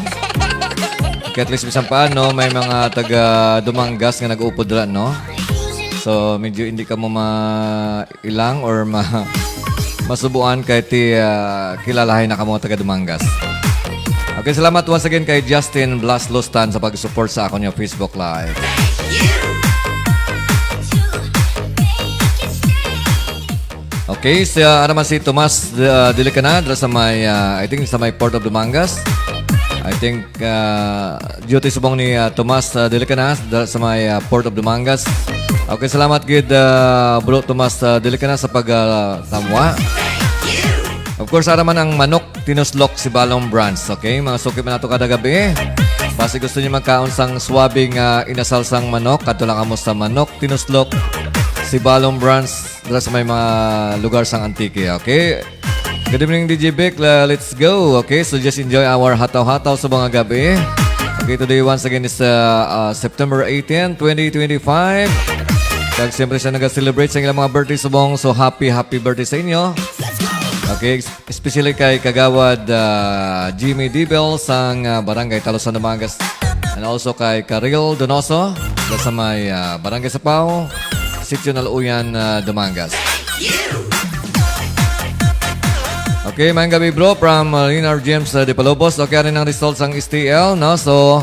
Okay, at least bisan paano, may mga taga Dumangas nga nag-upod ra, no? So, medyo hindi ka mo ma-, ilang or ma-, masubuan kay ti, ah, kilalahay na ka mga taga Dumangas. Okay, salamat once again kay Justin Blas Lustan sa pag-support sa akon nga Facebook Live. Okay, sa, ano man si Tomas, uh, Dilicana, dira sa may, uh, I think sa may Port of Dumangas. I think, uh, duty subong ni, uh, Tomas, uh, Dilicana, dira sa may, uh, Port of Dumangas. Okay, salamat gid, uh, Bro Tomas, uh, Dilicana sa pag, uh, tamwa. Of course, ara man ang manok, tinuslok si Balong Brands, okay? Mga suki man nato kada gabi. Basi gusto niyo magkaon sang suwabing, uh, inasal sang manok, kadto lang kamo sa manok, tinuslok si Balong Brands. Dira sa may mga lugar sang Antique, okay? Good evening, D J Vic. Uh, let's go. Okay, so just enjoy our hataw-hataw sa mga gabi. Okay, today once again is, uh, uh, September eighteen, twenty twenty-five. Kag siyempre sa naga-celebrate sa ilang mga birthday subong. So happy, happy birthday sa inyo. Okay, es-, especially kay Kagawad, uh, Jimmy Dibel sang, uh, Barangay Talusan, Dumangas. And also kay Karil Donoso, sa may, uh, Barangay Sapao, Sitio Naluyan, uh, Dumangas. Okay, maayong gabi, bro, from, uh, Linar James, uh, de Palobos. Okay, ano ang result sang S T L, no? So,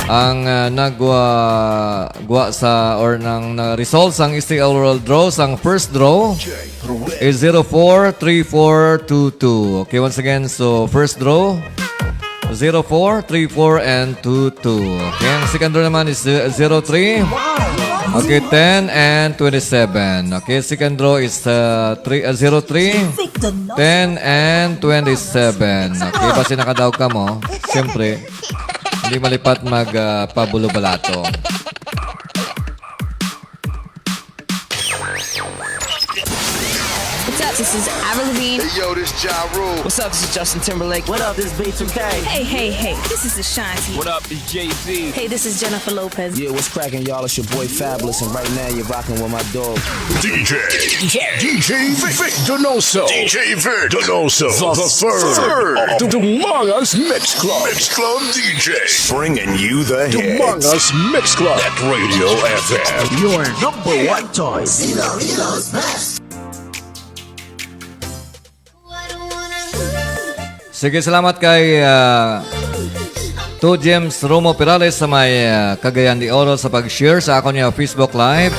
ang, uh, nagwa-, gwa sa, or nang, na result sang S T L World Draw, sang first draw is zero four three four two two. Okay, once again, so first draw, zero four, three four, and two two. Okay, ang second draw naman is, uh, zero three. Okay, ten and twenty-seven. Okay, second draw is, uh, three, uh, zero three, ten and twenty-seven. Okay, basi nakadaog ka mo. Siyempre, hindi malipat mag, uh, pabulubalato. What's up? This is Avril Lavigne. Hey, yo, this Ja Rule. What's up? This is Justin Timberlake. What up? This is B two K. Hey, hey, hey. This is Ashanti. What up? It's Jay Z. Hey, this is Jennifer Lopez. Yeah, what's cracking, y'all? It's your boy Fabolous, and right now you're rocking with my dog. D J, D J Vic, Vic Donoso, D J Vic Donoso, the third, the Dumangas Mix Club, Mix Club D J, bringing you the hits. Dumangas Mix Club at Radio F M. Your number one choice. Sige, salamat kay, ah, Two James Romo Perales sa may, ah, Cagayan de Oro sa pag-share sa akon nga Facebook Live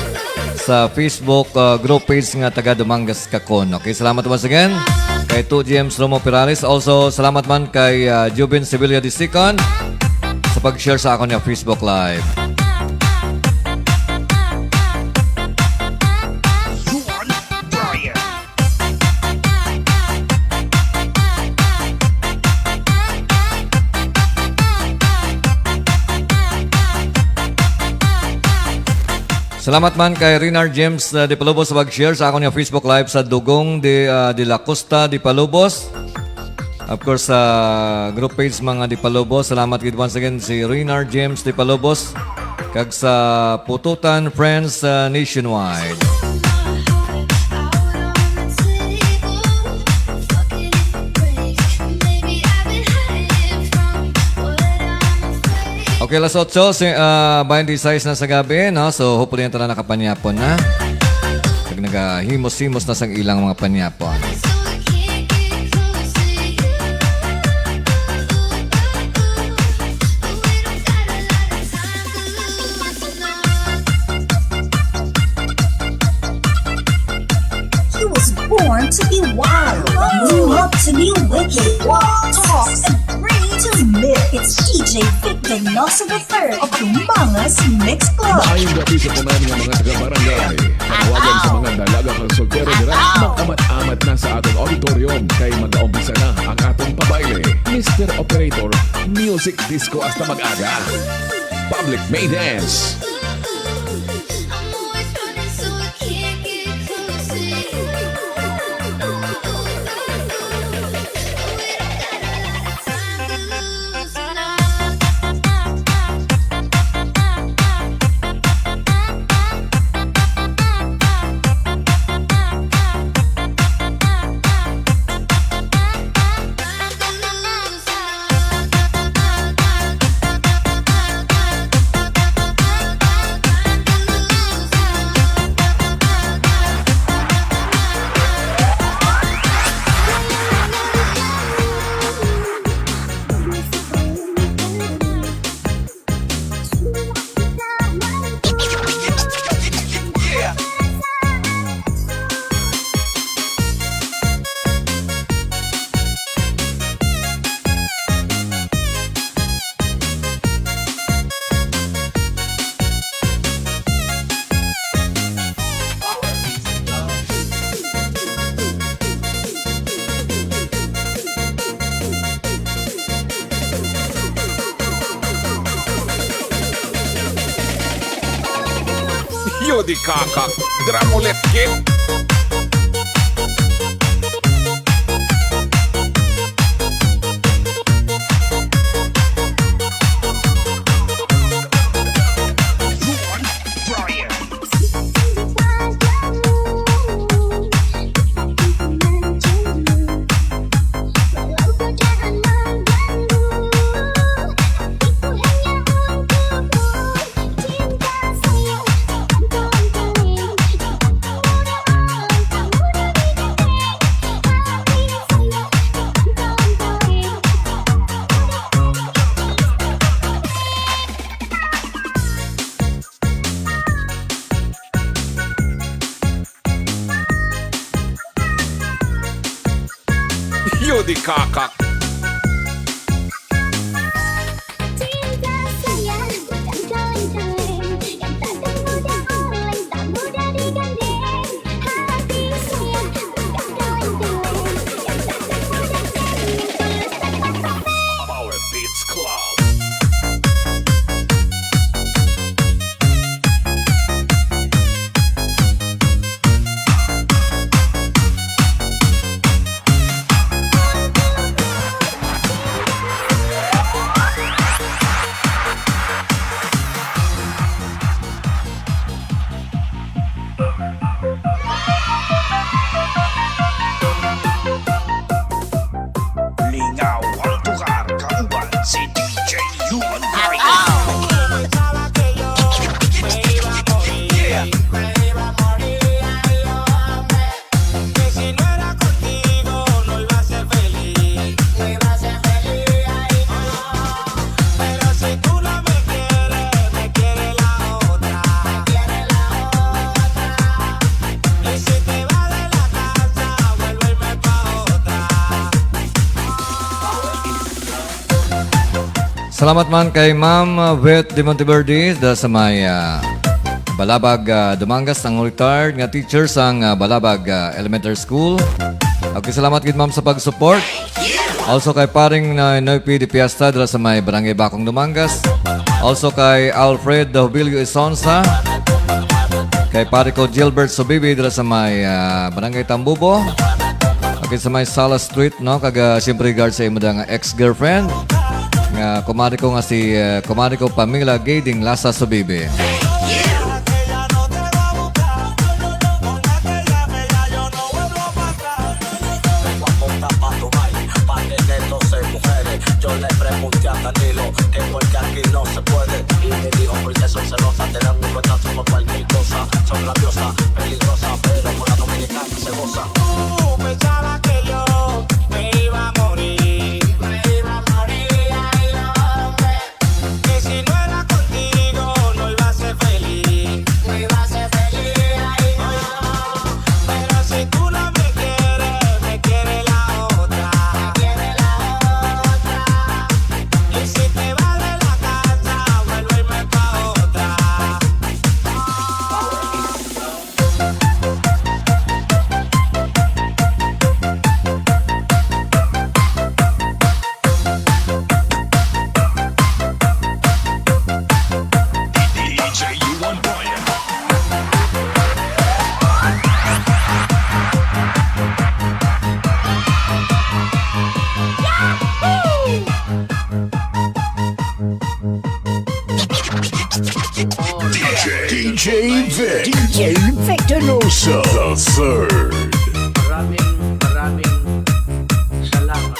sa Facebook, ah, group page nga Taga Dumangas Kakon. Okay, salamat once again kay Two James Romo Perales. Also, salamat man kay, ah, Jubin Sevilla the second sa pag-share sa akon nga Facebook Live. Salamat man kay Renar James, uh, de Palobos sa pag-share sa akon nga Facebook Live sa Dugong de, uh, de la Costa de Palobos. Of course, sa group page mga de Palobos, salamat gid once again si Renar James de Palobos kag sa Pututan Friends, uh, Nationwide. Okay, alas otso, si, ah, baynte sais na sa gabi, no? So, hopefully, ang tanan nakapanyapon na. Kag nagahimos-himos na sang ilang mga panyapon. Born to be wild, grew up to be wicked, walk, talk, and pray to live. It's D J Vic Denoso the third of Tumangas Mix Club. Maayong gabi sa tanan nga mga taga-barangay. Panawagan sa mga dalaga kag soltero dira, mag-amat-amat na sa aton auditorium kay mag-aumpisa na ang aton pabayle. Mister Operator, music disco hasta mag-aga. Public Maidens. Yodi kakak, dramulet kit. Yodi kakak. Power Beats Club. Lingaw ang lugar, kauban si D J Yuan Brian. Pero si tú no me quieres, me quiere la otra. Me quiere la otra. Y si te vas de la casa, vuelvo a irme pa' otra. Salamat man kay Ma'am, uh, Beth de Monteverde da sa may, uh, Balabag, uh, Dumangas, ang retired nga teacher sang, uh, Balabag, uh, Elementary School. Okay, salamat gid, ma'am, sa pag-support. Also kay paring na Noypi de Fiesta dira sa may Barangay Bacong, Dumangas. Also kay Alfred Dobilio Isonsa. Kay pare ko Gilbert Subibi dira sa may, ah, Barangay Tambubo. Okay, sa may Sala Street, no? Kag, ah, siyempre, regard sa imo nga ex-girlfriend. Nga kumari ko nga si, ah, kumari ko Pamela Gay Dinglasa Subibi. Yo le pregunté a Danilo que por qué aquí no se puede. Y me dijo, "Porque son celosas, te dan un cuentazo por cualquier cosa. Son rabiosas, peligrosas, pero con la dominicana se goza." Tú pensabas que yo me iba a morir. Me iba a morir, ay, hombre. Que si no era contigo, no iba a ser D J Vic. D J Vic Donoso. The third. Maraming, maraming salamat.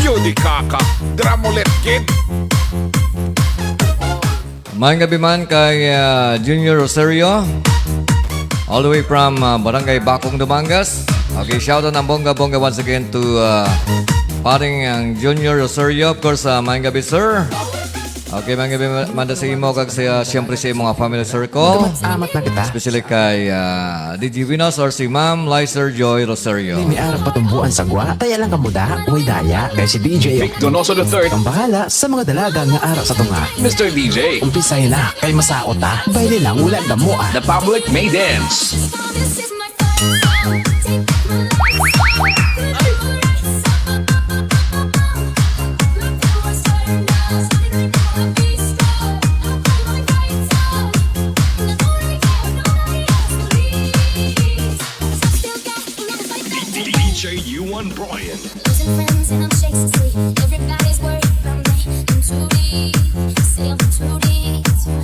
Yudi Kaka, Dramulet Kid. Maayong gabi man kay, ah, Junior Rosario, all the way from, ah, Barangay Bacong, Dumangas. Okay, shout out ang bongga-bongga once again to, ah, paring ang Junior Rosario. Of course, ah, maayong gabi, sir. Okay, maayong gabi ma-, manda sa imo kag sa, siyempre sa imong family circle. Amat na kita. Especially kay, ah, D J Venus or si Ma'am Lizer Joy Rosario. May arang patumbuan sa gwa. Taya lang kamo da. Way daya. Kay si D J Vic Donoso the third. Ang bahala sa mga dalaga nga ara sa tunga. Mister D J. Umpisay na. Kay masaot ta. Bayle lang, wala damo, ah. The public may dance. D J U one Brian. Losing friends and I'm shaking sleep. Everybody's worried about me. I'm too deep. Say I'm too deep. It's been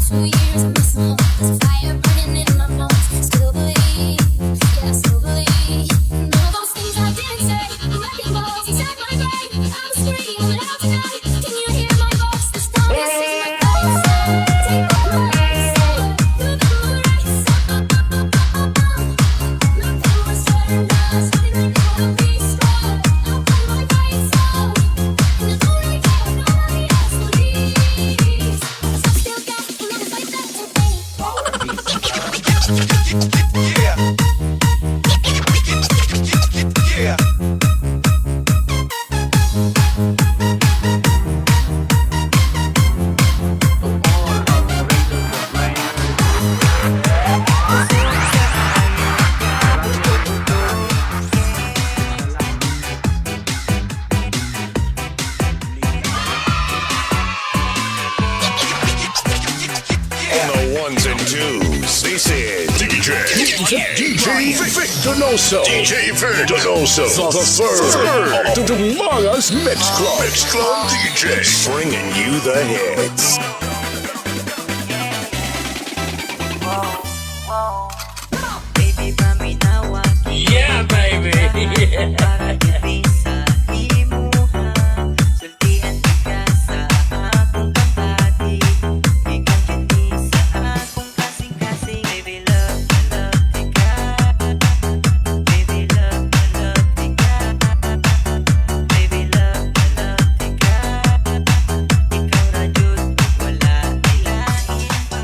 two years, I'm missing home. There's a fire burning in my bones. Still believe, yeah, I still believe. And all those things I didn't say. I'm wrecking balls inside my brain. I'm screaming out tonight. Can you hear my voice? This time, this is my On the ones and twos, this is D J, D J Vic Donoso. D J Vic Donoso, the third. The Dumangas Mix Club. Mix Club D J. Bringing you the hits. Baby, paminawa. Yeah, baby. Para diri sa imuha. Sultian ka sa akong kapati. Ikaw kini sa akong kasing-kasing. Baby, love na love tika. Baby, love na love tika. Baby, love na love tika. Ikaw ra jud, wala lain pa.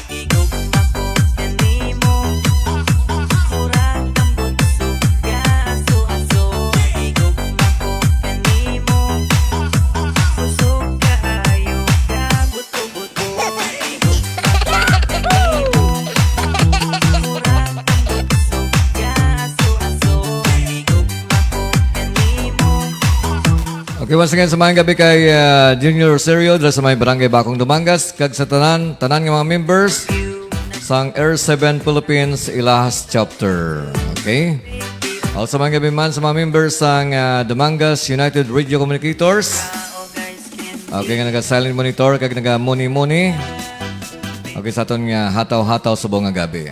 Higugma ko kanimo, murag ang bugso ka aso-aso. Higugma ko kanimo, kusog kaayo ka buto-buto. Higugma ko kanimo, murag ang bugso ka aso-aso. Higugma ko kanimo. Okay, once again, sa maayong gabi kay, ah, Junior Rosario, dira sa may Barangay Bacong, Dumangas, kag sa tanan, tanan nga mga members sang R seven Philippines Ilahas Chapter. Okay? Also, maayong gabi man sa mga members sang, ah, Dumangas United Radio Communicators. Okay, nga naga-silent monitor kag naga-muni-muni. Okay, sa aton nga hataw-hataw subong nga gabi.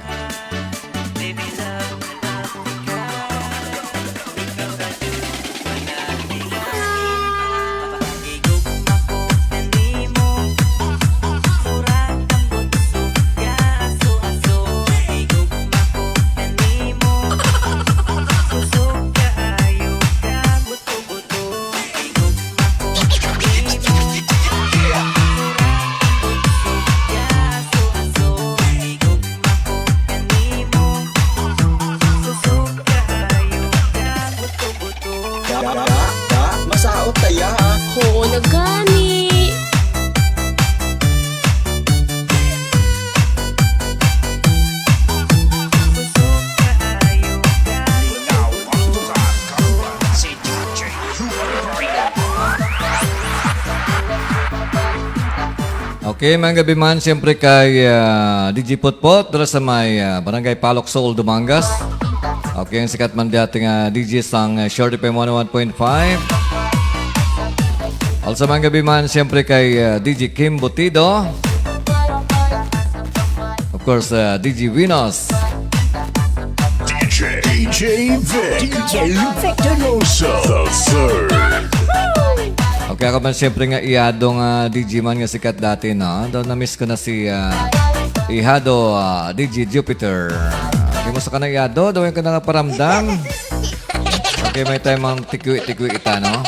Da, da, da, masaot kaya, ha? Oo, nagani. Okay, maayong gabi man, siyempre kay, ah, D J Potpot, dira sa may, ah, Barangay Palok Suol, Dumangas. Okay, ang sikat man dati nga D J sang, ah, Short F M one oh one point five. Also, maayong gabi man, siyempre kay, ah, D J Kim Butido. course, uh, D J Venus. D J, D J Vic, D J Victor Loso, the third. Okay, ako man siyempre nga ihado nga D J man nga sikat dati, no? Daw na-miss ko na si, ah, ihado, ah, D J Jupiter. Kumusta ka na, ihado? Daw yung ka nakaparamdam? Okay, may time ang tikwi-tikwi kita, no?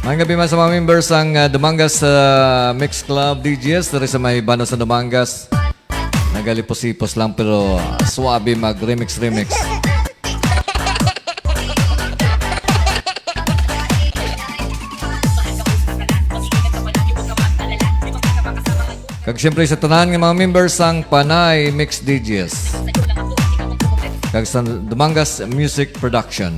Maayong gabi man sa mga members sang, ah, Dumangas, ah, Mix Club D Js diri sa may banda sa Dumangas. Nagalipos-ipos lang pero, ah, suabe mag-remix-remix. Kag siyempre sa tanan nga mga members sang Panay Mix D Js kag sa Dumangas Music Production.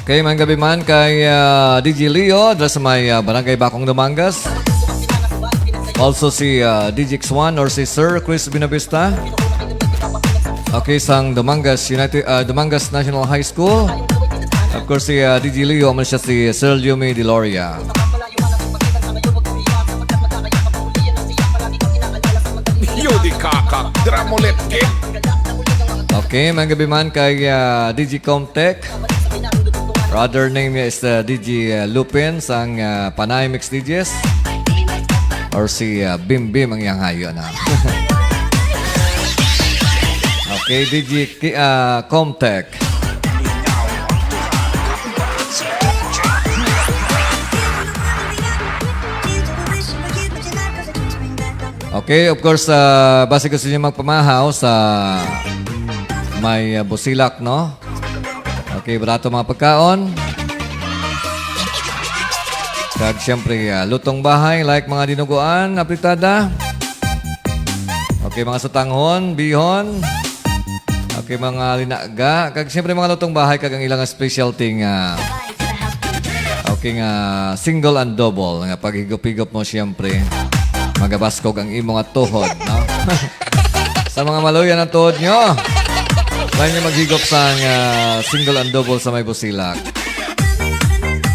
Okay, maayong gabi man kay, ah, D J Leo, dira sa may, ah, Barangay Bacong, Dumangas. Also si, ah, D J X one or si Sir Chris Binavista. Okay, sang Dumangas United, ah, Dumangas National High School. Of course, si, ah, D J Leo, man siya si Sir Yumi Deloria. Yo di kaka, dramolet kid. Okay, maayong gabi man kay, ah, D J Comtech. Brother name niya is, ah, D J, ah, Lupin sang, ah, Panay Mix D Js. Or si, ah, Bim Bim ang iyang hayo na. Okay, D J Ki-, ah, Comtech. Okay, of course, ah, basi gusto niyo magpamahaw sa may, ah, Busilak, no? Okay, barato mga pagkaon. Kag siyempre, ah, lutong bahay, like mga dinuguan, apritada. Okay, mga sutanghon, bihon. Okay, mga linaga. Kag siyempre, mga lutong bahay, kag ang ilang specialty nga, okay, nga single and double, nga paghigop-higop mo, siyempre, magabaskog ang imo nga tuhod, no? Sa mga maluya ng tuhod nyo, try nyo maghigop sang, ah, single and double sa may Busilak.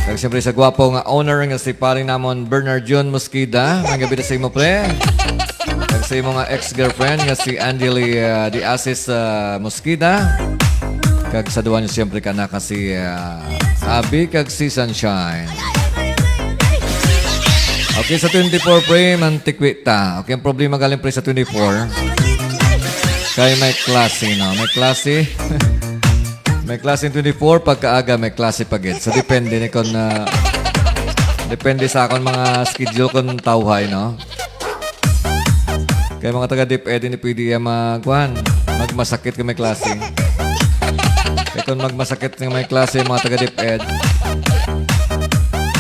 Kag siyempre sa gwapo nga owner nga si pare namon Bernard Jun Mosqueda, maayong gabi na sa imo, pre. Kag sa imo nga ex-girlfriend nga si Angeli, ah, de Asis, ah, Mosqueda. Kag sa duwa nyo siyempre ka na ka si, ah, Abby kag si Sunshine. Okay, sa twenty-four, pre, mantikwi ta. Okay, ang problema galing, pre, sa twenty-four. Kay may klase, no? May klase. May klase ang twenty-four, pagkaaga may klase pa gid. So, depende ni kon, ah, depende sa akon mga schedule kon tawhay, no? Kay mga taga DepEd, hindi pwede yan magkuhan, magmasakit kung may klase. Kay kung magmasakit nga may klase, mga taga DepEd,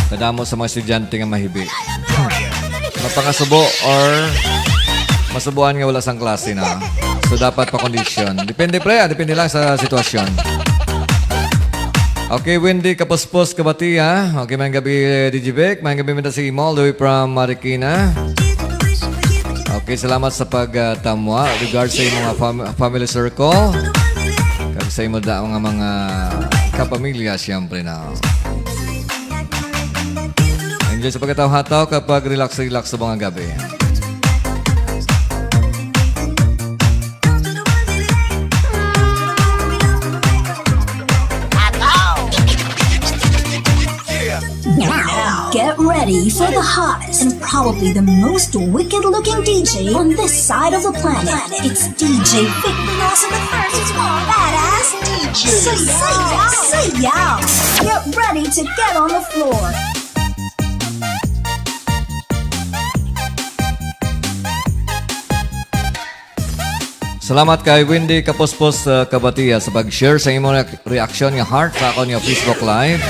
kadamo sa mga estudyante nga mahibi. Mapangasubo or masubuan nga wala sang klase na. So, dapat pa kondisyon. Depende, pre, ah. Depende lang sa sitwasyon. Okay, Wendy Kapuspos Kabatia. Okay, maayong gabi, D J Vic. Maayong gabi, Minda, sa imo, all the way from Marikina. Okay, salamat sa pag, ah, tamwa. Regards sa imong, ah, fam-, family circle. Kag sa imo da, mga, mga kapamilya, siyempre na. Enjoy sa pagkataw-hataw kapag relax-relax sa mga gabi. Now, get ready for the hottest and probably the most wicked-looking D J on this side of the planet. It's D J Vic Veloso the first, is more badass D J. Say, say yeah, say yeah. Get ready to get on the floor. Salamat kay Wendy Kapuspos, uh, Kabatia sa pag-share sa imong reak-, reaksyon nga heart sa akon nga Facebook Live.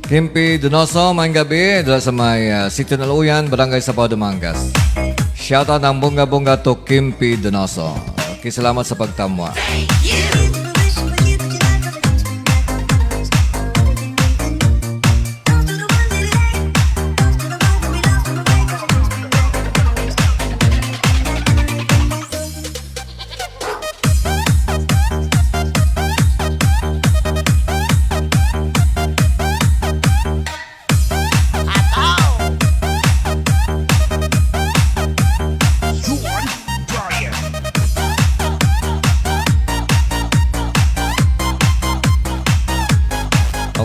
Kimpi Donoso, maayong gabi, dala sa may, ah, Sitio Naluyan, Barangay Sapaw, Dumangas. Shout out ng bunga-bunga to Kimpi Donoso. Okay, salamat sa pagtamwa.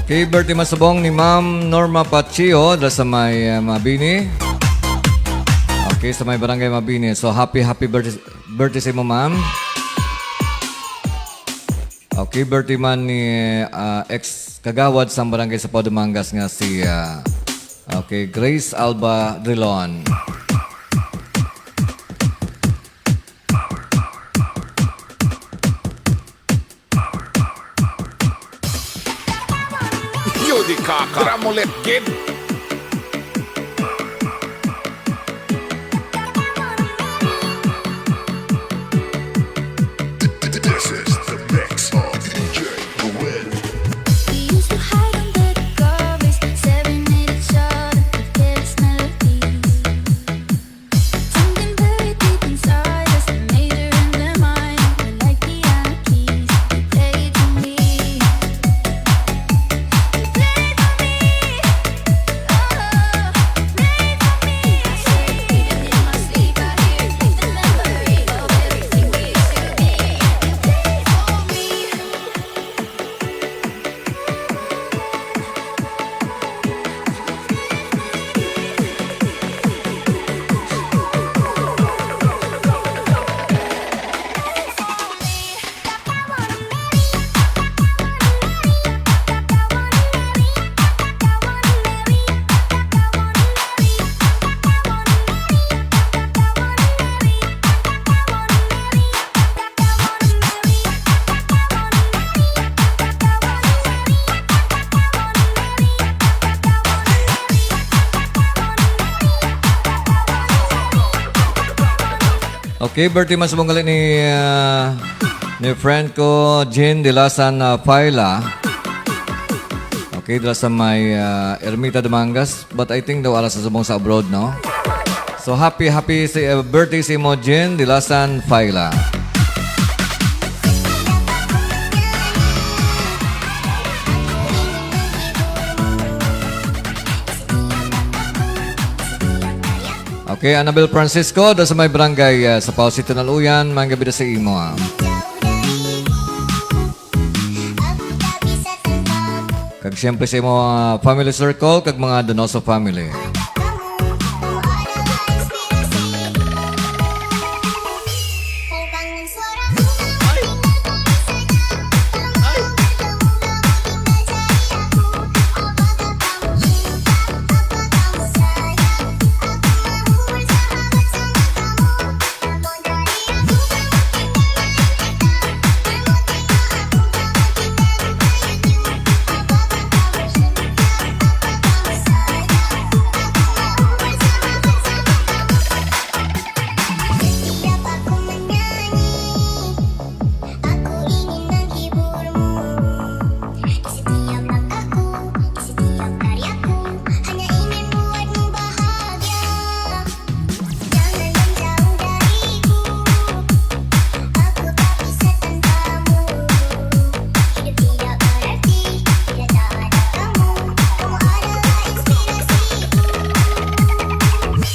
Okay, birthday man subong ni Ma'am Norma Pacio, dala sa may, uh, Mabini. Okay, sa may barangay Mabini. So, happy, happy birthday, birthday sa imo, ma'am. Okay, birthday man ni, uh, ex kagawad sang barangay Sapaw, Dumangas nga si, uh, okay, Grace Alba Drilon. Yo di kaka. Tramolet gid. This is the mix of D J Gwen. We used to hide under the covers, staring at each other with careless melodies. Something buried deep inside us, the major and the minor, like the Anarchies. You play it for me. You play it for me. Oh, play it for me. I swear you did it in my sleep. I hear it, the memory of everything we used to be. You play it for me. Okay, birthday man subong gali ni, ah, ni friend ko, Jean Dilasan, ah, Paila. Okay, dala sa may, ah, Ermita, Dumangas. But I think daw ara sa subong sa abroad, no? So, happy, happy si, uh, birthday sa imo, Jen Dilasan Faila. Okay, Annabel Francisco, da sa may barangay, uh, sa Pao City, Naluyan, maayong gabi da sa imo, ah. Kag siyempre sa imo, ah, family circle, kag mga Donoso family.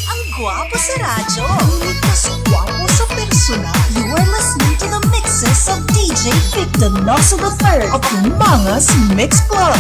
Ang gwapo sa radyo, ngunit mas gwapo sa personal. You are listening to the mixes of D J Vic Donoso the third of Mangas Mix Club.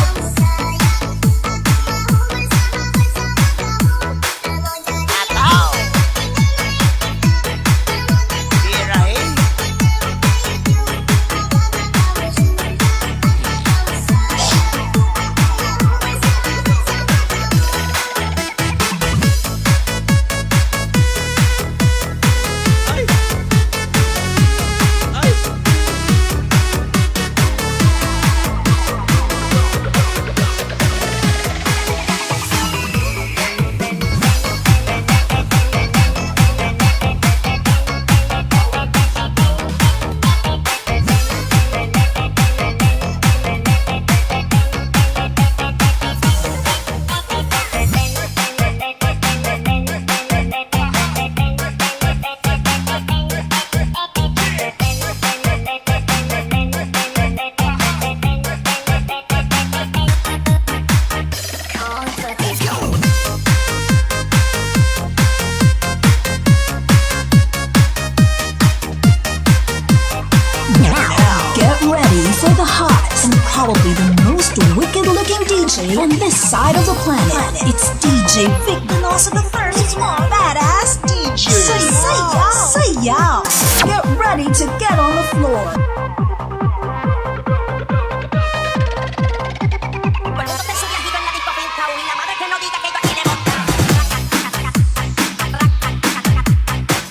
Most wicked looking D J on this side of the planet. It's D J Vic Donoso the third. He's one badass D J. Say, say yow. Say yow. Get ready to get on the floor.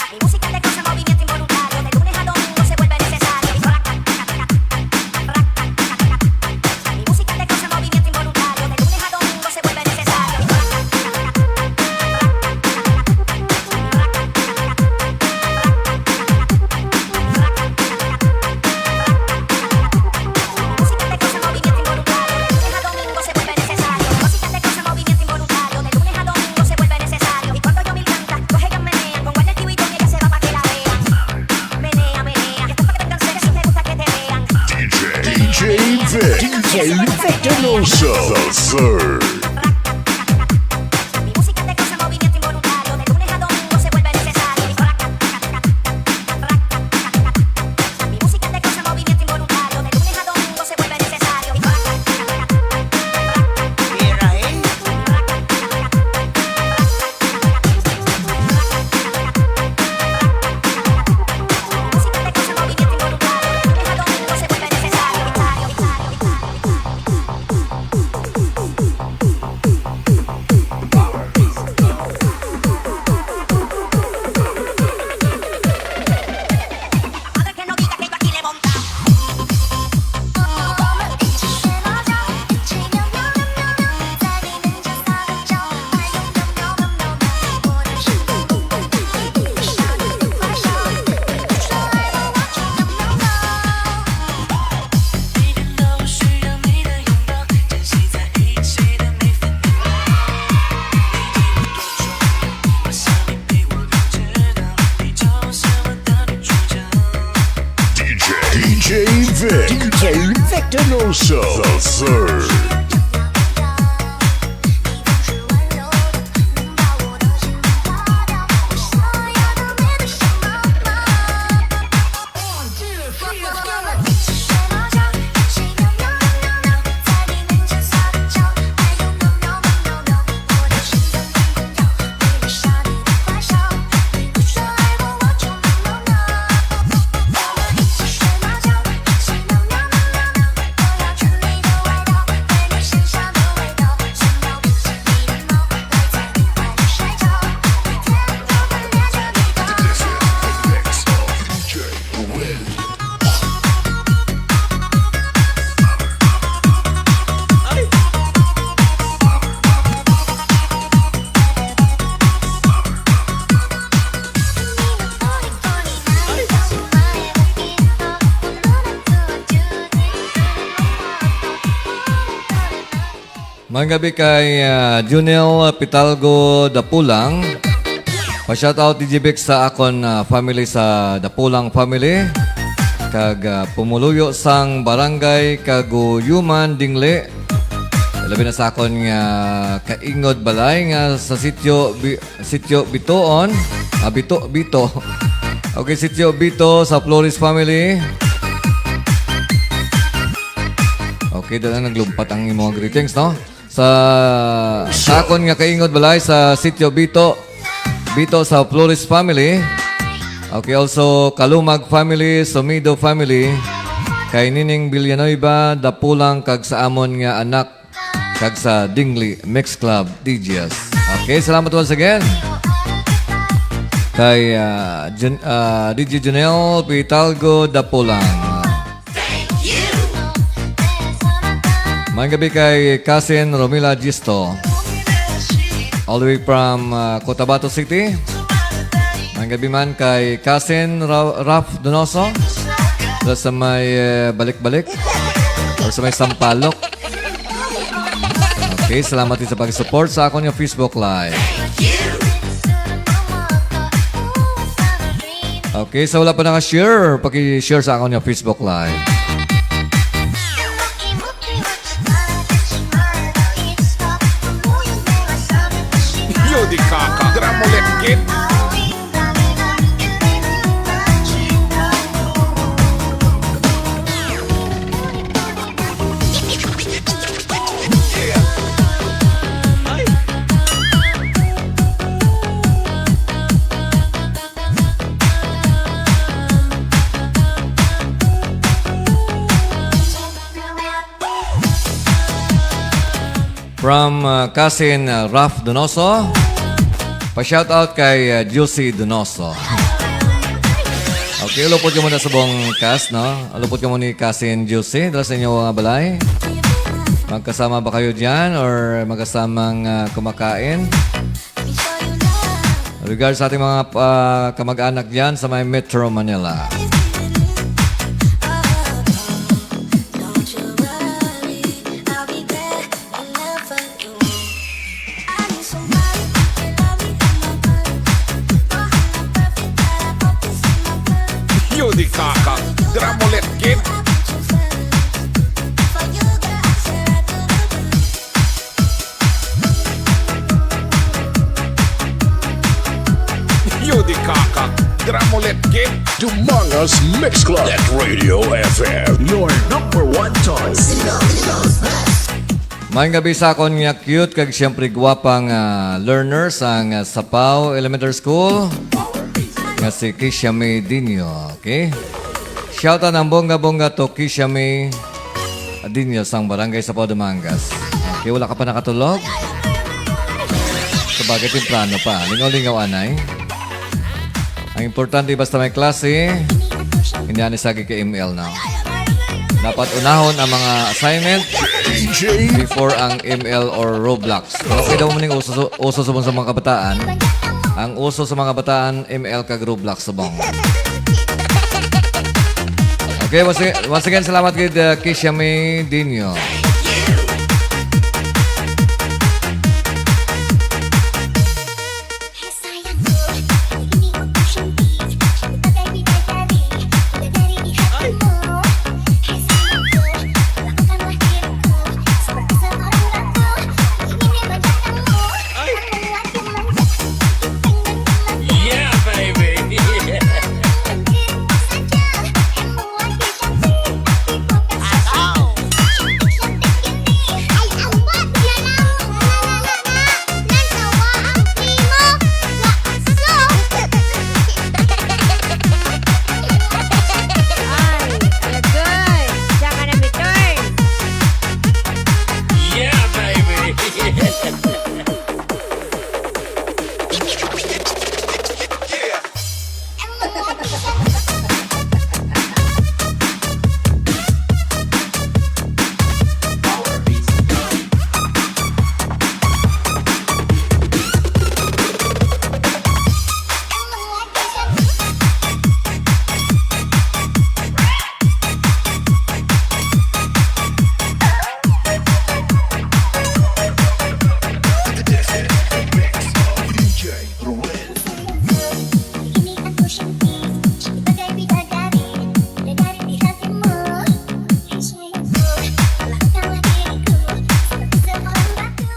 Mi música te causa movimiento involuntario, de lunes a domingo se vuelve necesario. Mi música te causa movimiento involuntario, de lunes a domingo se vuelve necesario. Mi música te causa movimiento involuntario, de lunes a domingo se vuelve necesario. Mi música te causa movimiento involuntario, de lunes a domingo se vuelve necesario. Y cuando Yomil canta, coge y menea, con guardia el kiwi y ella se va pa' que la vean. Menea, menea, y esto es pa' que tengan sexo, me gusta que te vean. D J Vic. D J Vic Donoso. Sir. Mi música te causa movimiento involuntario, de lunes a domingo se vuelve necesario. Mi música te causa movimiento involuntario, de lunes a domingo se vuelve necesario. D J Vic. D J Vic Donoso. The Sir. Maayong gabi kay, ah, Junel Pitalgo Dapulang. Pa-shoutout, D J Vic, sa akon, ah, family sa Dapulang family. Kag, ah, pumuluyo sang Barangay Kaguyuman, Dingle. Labi na sa akon nga kaingod balay nga sa sitio Bi-, sitio Bitoon. Ah, Bito, Bito. Okay, sitio Bito sa Flores family. Okay, dala naglumpat ang imong greetings, no? Sa, sa akon nga kaingod balay sa sitio Bito, Bito sa Flores family. Okay, also Kalumag family, Sumido family, kay Nining Villanueva, Dapulang, kag sa amon nga anak, kag sa Dingli Mix Club, D Js. Okay, salamat once again kay, ah, Jun-, ah, D J Junel Pitalgo Dapulang. Maayong gabi kay Cousin Romila Gisto, all the way from, ah, Cotabato City. Maayong gabi man kay Cousin Ra-, Ralph Donoso, dira sa may, eh, Balik-Balik, or sa may Sampaloc. Okay, salamat din sa pag-support sa akon nga Facebook Live. Okay, sa wala pa naka-share, paki-share sa akon nga Facebook Live. Yo, di kaka, gramolet kid. From, uh, Cousin, uh, Ralph Donoso. Pa-shoutout kay, uh, Juicy Donoso. Okay, ulupot ko muna subong cast, no? Ulupot ko muna ni Cousin Juicy. Dala sa inyo, uh, balay. Magkasama ba kayo dyan or magkasamang, uh, kumakain? Regards sa ating mga, uh, kamag-anak dyan sa may Metro Manila. Yudi kaka, dramolet kid. Yudi kaka, dramolet kid. Dumangas Mix Club at Radio F M, your number one choice. Maayong gabi sa akon nga cute kag siyempre gwapa nga learner sang, ah, Sapao Elementary School, nga si Kisha May Dinio, okay? Shout out ang bongga-bongga to Kisha May Dinio sang Barangay Sapao, Dumangas. Okay, wala ka pa nakatulog? Sabagay, temprano pa. Lingaw-lingaw, anay. Ang importante, basta may klase, hindi ani sagi kay M L na. Dapat unahon ang mga assignment before ang M L or Roblox. Okay daw mo ning uso, uso sa mga kabataan. Ang uso sa mga kabataan, M L kag Roblox subong. Okay, once again, once again, salamat gid, uh, Kisha May Dinio. Yeah, baby. Ay, alagay. Diyan ka na, Mitor. Yeah, baby.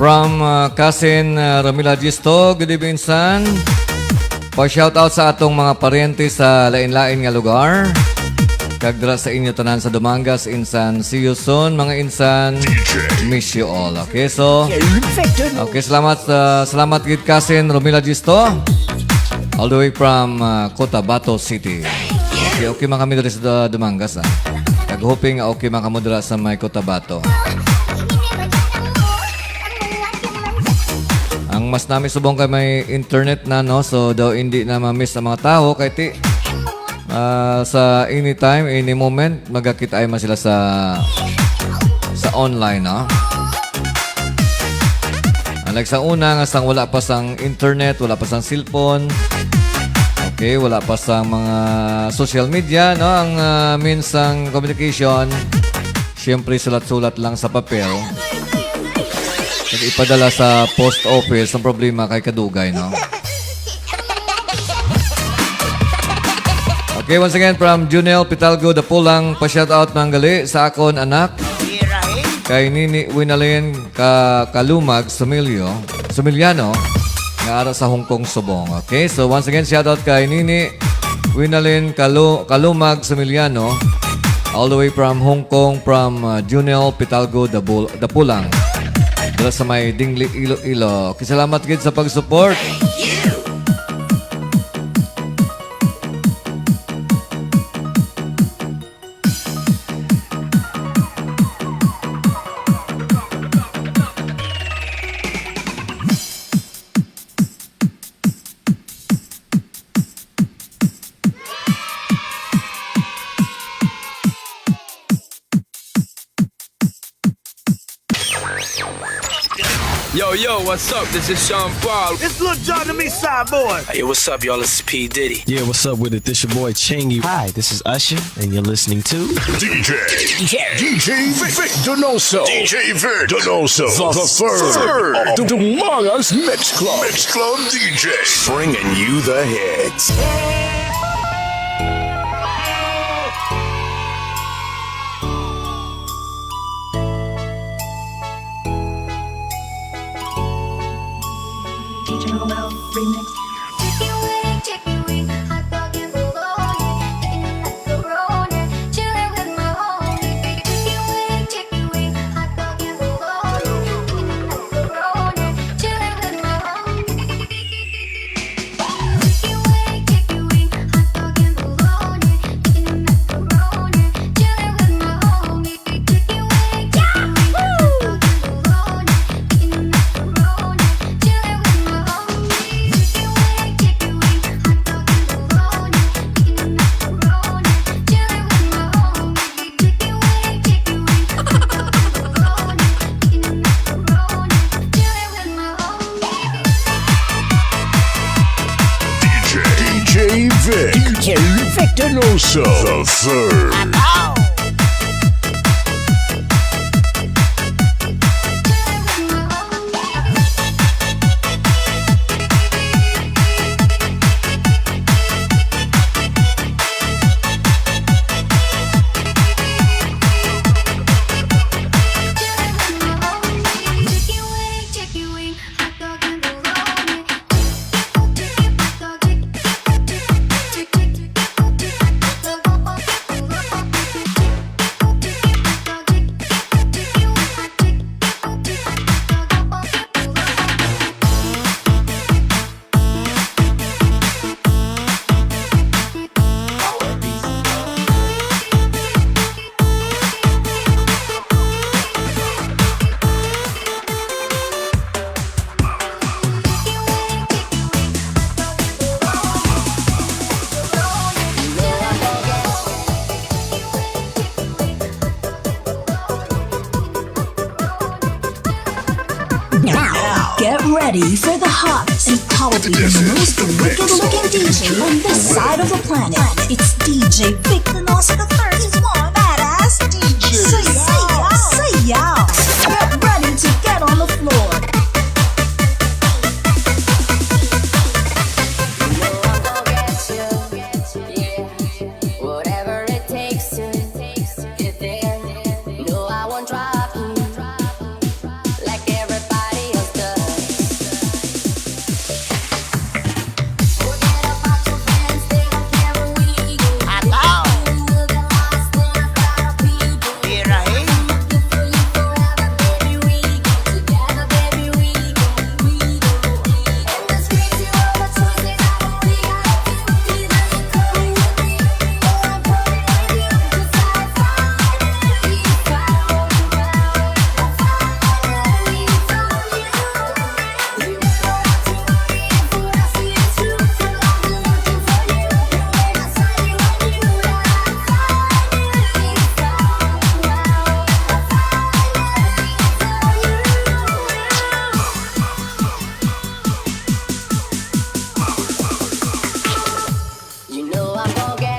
From, uh, Cousin, uh, Romila Gisto, good evening, son. Pa-shout out sa atong mga paryente sa lain-lain nga lugar. Kag dira sa inyo tanan sa Dumangas, insan. See you soon, mga insan. Miss you all. Okay, so, okay, salamat, uh, salamat gid, Cousin Romila Gisto. All the way from, uh, Cotabato City. Okay, okay man kami diri sa Dumangas, ah. Nag-hoping nga okay man kamo dira sa may Cotabato. Ang mas nami subong kay may internet na, no? So, daw hindi na ma-miss ang mga tawo kay ti-, ah, sa anytime, any moment, magakit-ay man sila sa, sa online, no? Unlike sa una, nga sang wala pa sang internet, wala pa sang cellphone, okay, wala pa sang mga social media, no? Ang, ah, means sang communication, siyempre, sulat-sulat lang sa papel. Kag ipadala sa post office, ang problema kay kadugay, no? Okay, once again, from Junel Pitalgo Dapulang, pa-shoutout man gali sa akon anak, kay Nini Winalin Ka-, Kalumag Sumilio, Sumiliano, nga ara sa Hong Kong subong. Okay, so once again, shoutout kay Nini Winalin Kalu-, Kalumag Sumiliano, all the way from Hong Kong, from, uh, Junel Pitalgo Dabul-, Dapulang, dala sa may Dingli, Iloilo. Okay, salamat gid sa pag-support. Yo, yo, what's up? This is Sean Paul. It's Lil Jon, the East Side Boy. Hey, what's up, y'all? It's P. Diddy. Yeah, what's up with it? This your boy Chingy. Hi, this is Usher, and you're listening to D J, D J, D J Vic, Vic Donoso. D J Vic Donoso, the, the third, third of the Mangas Mix Club. Mix Club D Js, bringing you the hits. D J Romel remix. Chicken wing, chicken wing, hot dog and bologna, chicken and macaroni, chilling with my homie. Chicken wing, chicken wing, hot dog and bologna, chicken and macaroni, chilling with my homie. D J, D J Vic, D J Vic Donoso, the third. Now, get ready for the hottest and probably the most wicked looking D J on this side of the planet. It's D J Vic Donoso the third, is one badass D J. Say yeah, say yeah. Get ready to get on the floor. Whatever it takes to get there. No, I won't drop you like everybody else does. Forget about your friends, they don't care where we go. Hello. We will get lost in a crowd of people. Here I am. Looking for you forever, baby, we go together, baby, we go, we go. And this crazy world of choices, I only got a few. Either you coming with me, or I'm coming with you. 'Cause I finally found you. I finally found you. You know I'm gonna get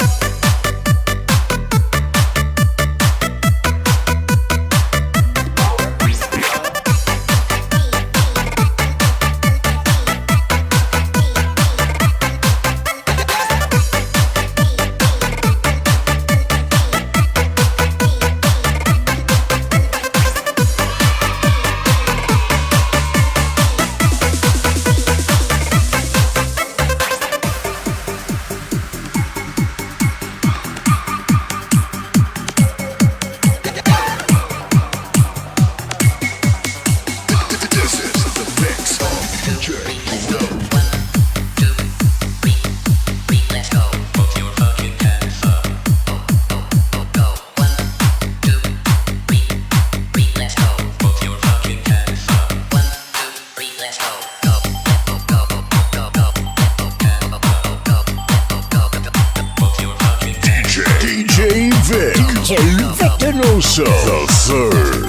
D J Vic, D J Vic Donoso, the third.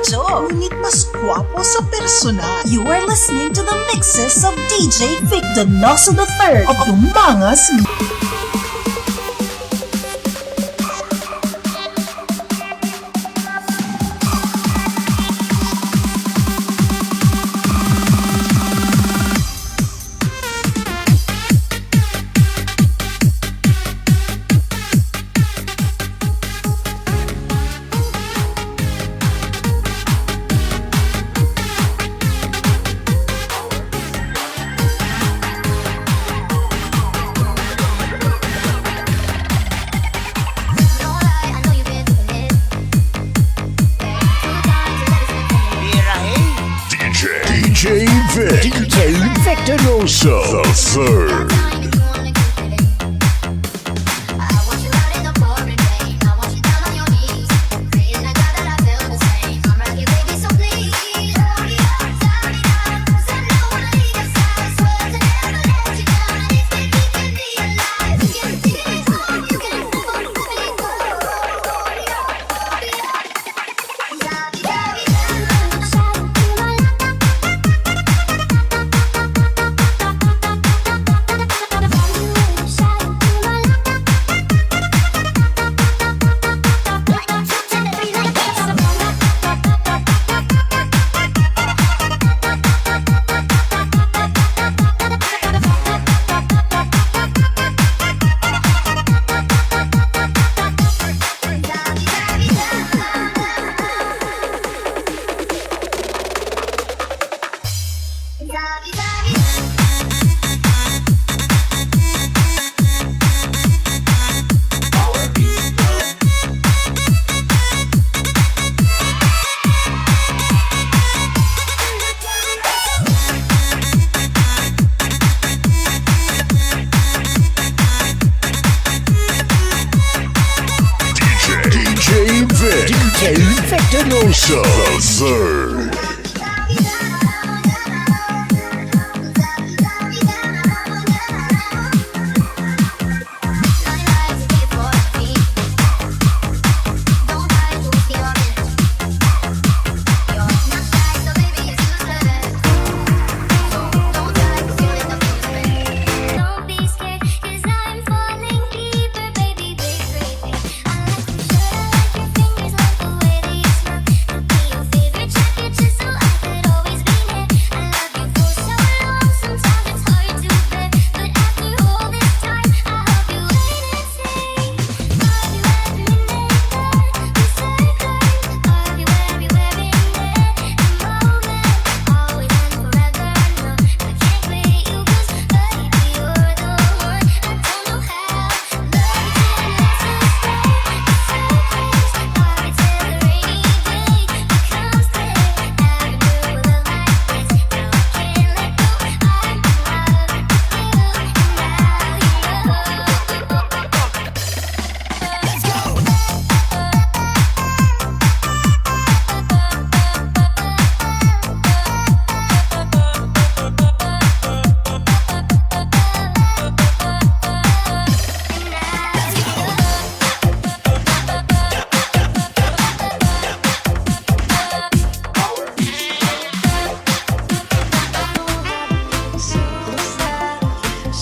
Joe, ngunit mas gwapo sa personal. You are listening to the mixes of D J Vic Donoso the third of Dumangas. D J, D J Vic, D J Victoroso, the third. D J Vic, D J Victoroso, the third.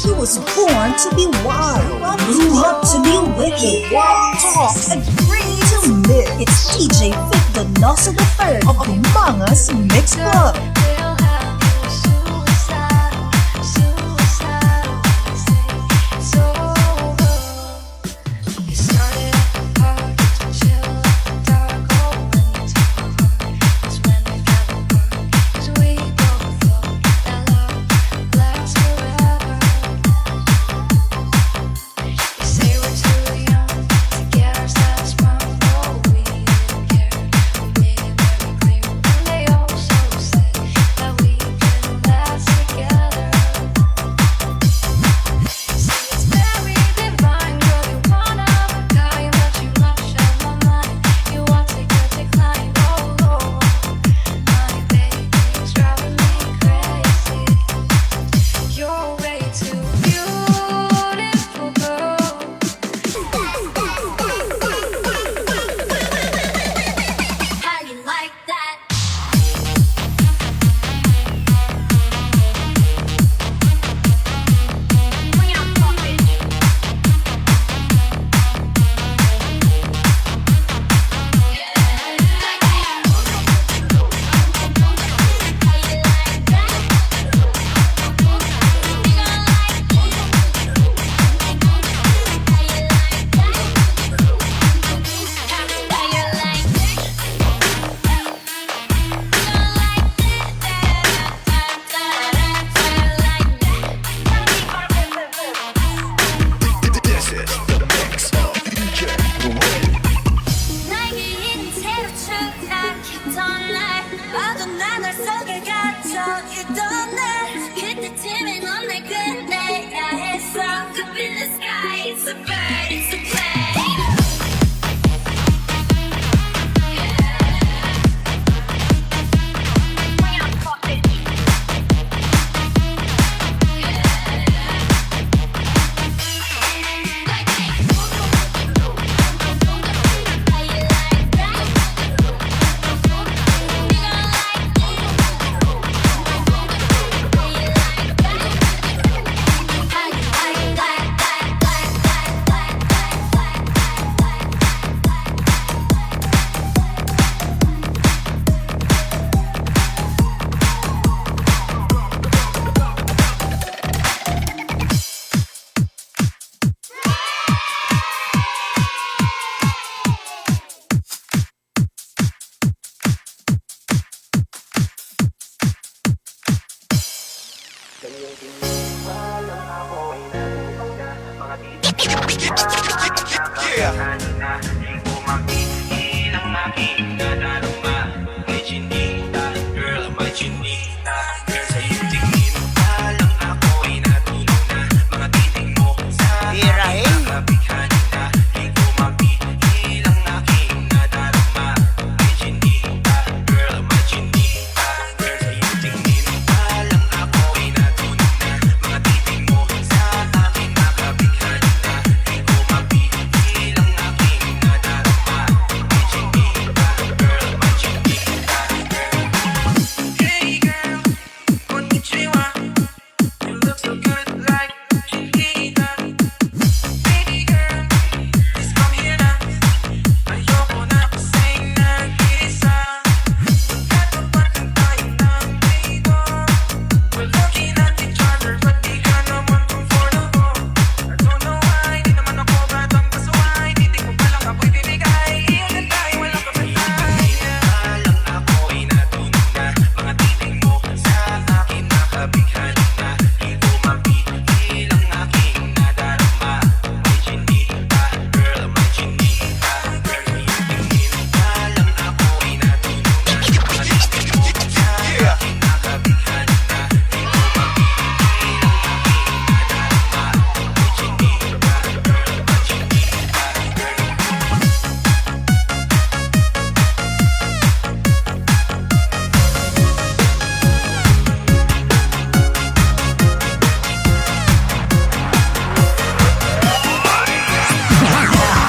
He was born to be wild, grew up to be wicked, talks and free to live. It's D J Vic Donoso the third of Dumangas Mix Club.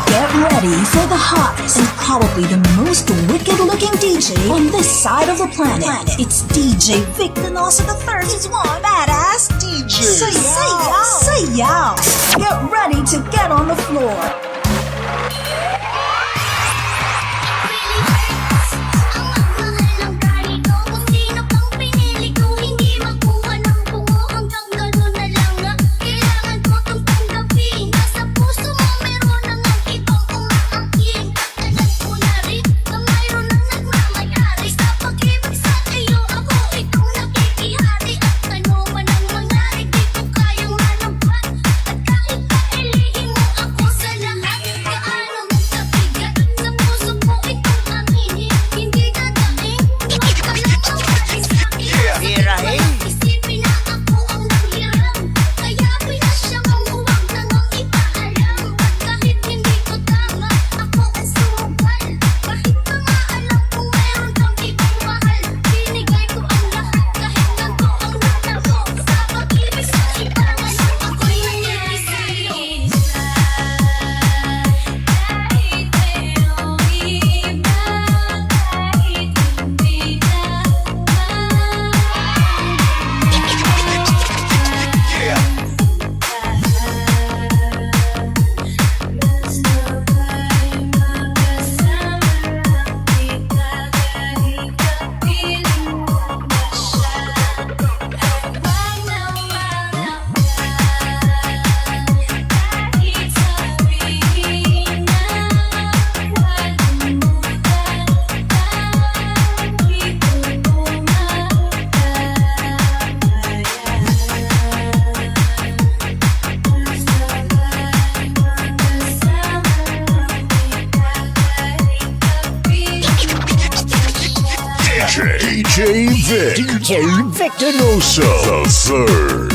Get ready for the hottest and probably the most wicked looking D J on this side of the planet. It's D J Vic Donoso the third. He's one badass D J. Say yeah. Say yeah. Say yeah. Get ready to get on the floor. D J Vic. D J Vic Donoso the third.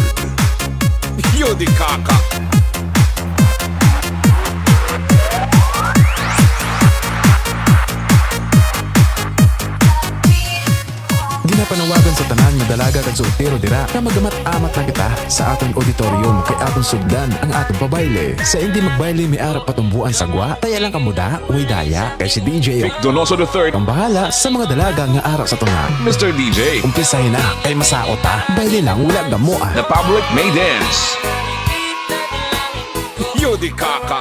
Yo, di kaka. Panawagan sa tanan nga dalaga kag soltero dira nga magamat-amat na kita sa aton auditorium kay aton sugdan ang aton pabayle. Sa indi magbayle may ara patumboan sa gwa, taya lang kamo da, way daya, kay si D J Vic Donoso the third ang bahala sa mga dalaga nga ara sa tunga. Mister D J, umpisahin na kay masaot ta. Bayle lang, wala gamo ah. The public may dance. Yudi Kaka.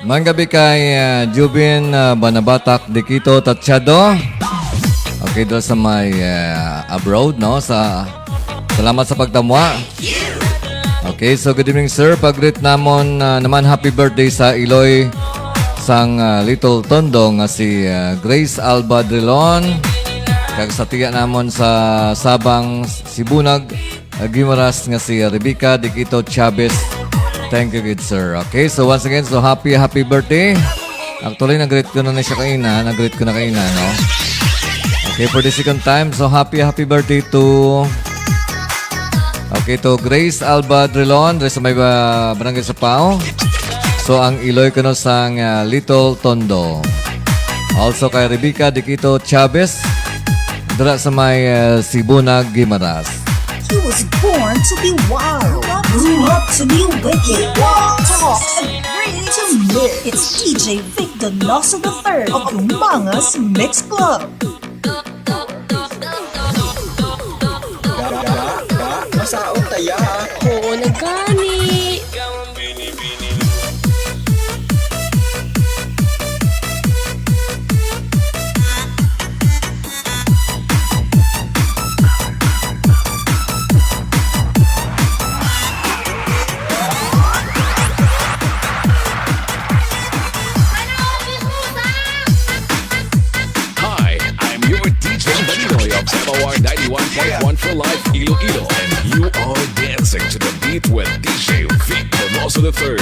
Manggabi kay, ah, Jubin, ah, Banabatak Dikito Tachado. Okay, dira sa may, ah, abroad, no? Sa, salamat sa pagtamwa. Okay, so good evening, sir. Pag-greet namon, ah, naman happy birthday sa iloy sang, ah, Little Tondo nga si, ah, Grace Alba Drilon. Kag sa tiya namon sa Sabang, Sibunag, ah, Guimaras nga si Rebecca Dikito Chavez. Thank you, good sir. Okay, so once again, so happy, happy birthday. Actually, nag-greet ko na, na siya kaina. Nag-greet ko na kaina, no? Okay, for the second time, so happy, happy birthday to, okay, to Grace Alba Drilon, diri sa may, ah, Barangay Sapao. So, ang iloy ko no sang, ah, Little Tondo. Also kay Rebecca Dikito Chavez, dira sa may, ah, Sibunag, Guimaras. He was born to be wild, grew up to be wicked, talks, agree to live. It's D J Vic Donoso the third of Umangas Mix Club. Ga, ga, ga, masaot ta ya. Oo, nagkani. Hi, I'm your D J Chinoy of M O R ninety-one point one for Life Iloilo, and you are dancing to the beat with D J Vic Donoso the third.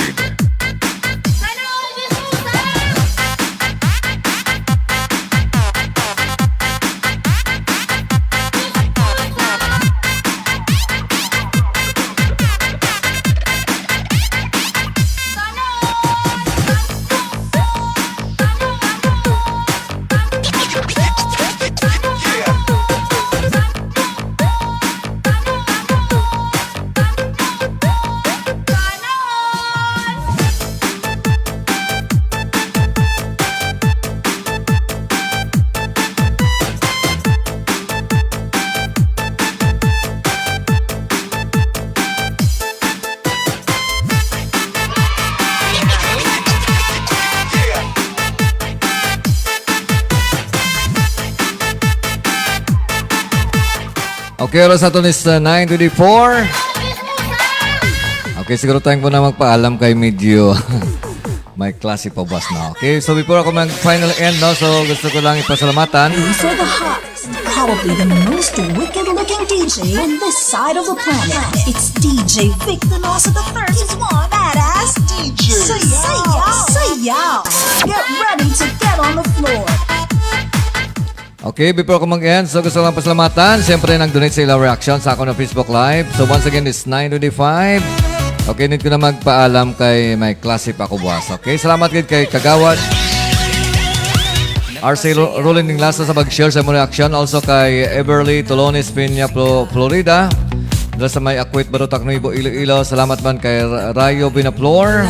Okay, oras nato is, uh, nine twenty-four. Okay, siguro time ko na magpaalam kay medyo may klase pa buwas na. Okay, so before ako mag-final end, no, so gusto ko lang ipasalamatan. These are the hottest, probably the most wicked-looking D J on this side of the planet. It's D J Vic Donoso the third. He's one badass D J. Sayaw! Sayaw! Get ready to get on the floor. Okay, before ko mag-end, so gusto ko lang pasalamatan. Siyempre, nag-donate sa ilang reaction sa akon na Facebook Live. So, once again, it's nine twenty-five. Okay, need ko na magpaalam kay may klase pa ko buwas. Okay, salamat gid kay Kagawad R C Ro-, Rolling Dinglaso sa pag-share sa imong reaction. Also kay Everly Tolones Peña, Flo-, Florida. Dala sa may Acuit, Barotac Nuevo, Iloilo. Salamat man kay Ra-, Rayo Binaflor.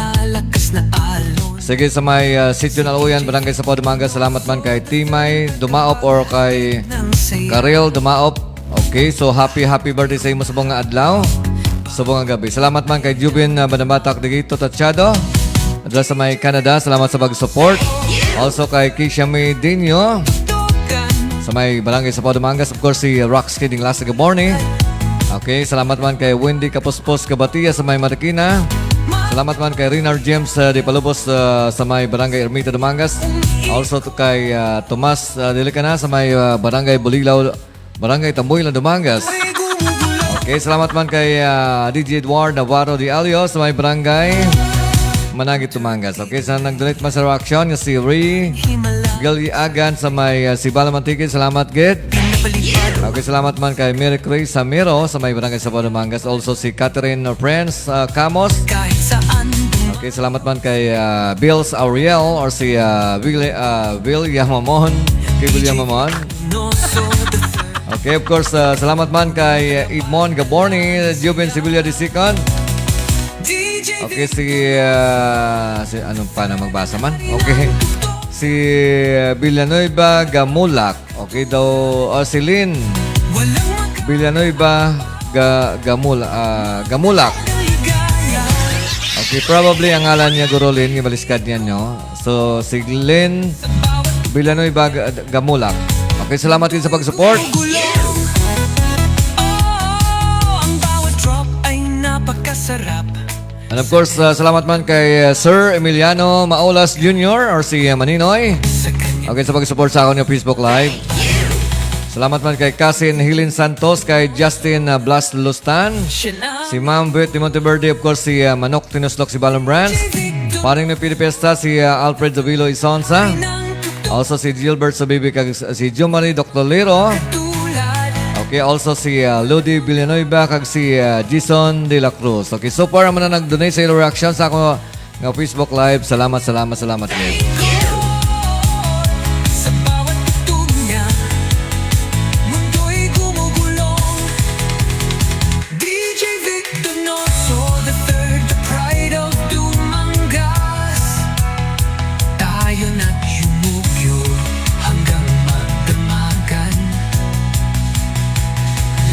Sige, sa may, ah, Sitio Naluyan, Barangay Sapaw, Dumangas, salamat man kay Timay Dumaop or kay Karel Dumaop. Okay, so happy, happy birthday sa imo subong nga adlaw, subong nga gabi. Salamat man kay Jubin, ah, Banabatak Digito Tachado. Adra sa may Canada, salamat sa pag-support. Also kay Kisha May Dinho sa may Barangay Sapaw, Dumangas. Of course, si Rox Kidding Last, good morning. Okay, salamat man kay Wendy Kapuspos Kabatia sa may Marikina. Salamat man kay Renar James, uh, Di Palubos, uh, sa may Barangay Ermita, Dumangas. Also to kay, uh, Tomas, uh, Dilicana sa may, uh, Barangay Bulilaw, Barangay Tambuilan, Dumangas. Okay, salamat man kay, uh, D J Edward Navarro de Alio sa may Barangay Managit, Dumangas. Okay, sa nag-donate man sa reaction nga si Ray Galiagan sa may, uh, Sibala Mantikid. Salamat gid. Okay, salamat man kay Mary Grace Samiro sa may Barangay Sabado Mangas. Also si Catherine Friends, uh, Camos. Okay, salamat man kay, uh, Bills Auriel or si, uh, Willi-, uh, William Mamon. Kay William Mamon. Okay, of course, ah, salamat man kay, ah, Edmond Gaborni, Juven Sevilla the second. Okay, si, ah, si, ano pa na magbasa man? Okay. Si, ah, Villanueva Gamulak. Okay daw, ah, si Lynn Villanueva Ga-, Gamul-, ah, Gamulak. Okay, probably ang ngalan niya, Guro Lynn, yung baliskad niya, no? So, si Glenn Villanueva Ga-, Gamulak. Okay, salamat din sa pag-support. Oh, ang bawat drop ay napakasarap. And of course, uh, salamat man kay, uh, Sir Emiliano Maulas Junior or si, uh, Maninoy. Okay, sa pag-support sa akon nga Facebook Live. Salamat man kay Cousin Helen Santos, kay Justin, uh, Blas Lustan. Si Ma'am Beth de Monteverde, of course, si, uh, Manok Tinuslok, si Balon Brands. Paring na Pilipiesta, si, uh, Alfred Davilo Isonza. Also si Gilbert Sabibi, kag si Jumari Doctor Liro. Okay, also si, uh, Lodi Villanueva, kag si, uh, Jason de la Cruz. Okay, so far, amo na nag-donate sa ilang reaction sa ako nga Facebook Live. Salamat, salamat, salamat, guys. Sa bawat tugtog niya, mundo'y gumugulong. D J Vic Donoso the third, the pride of Dumangas. Tayo na't yumugyo hanggang magdamagan.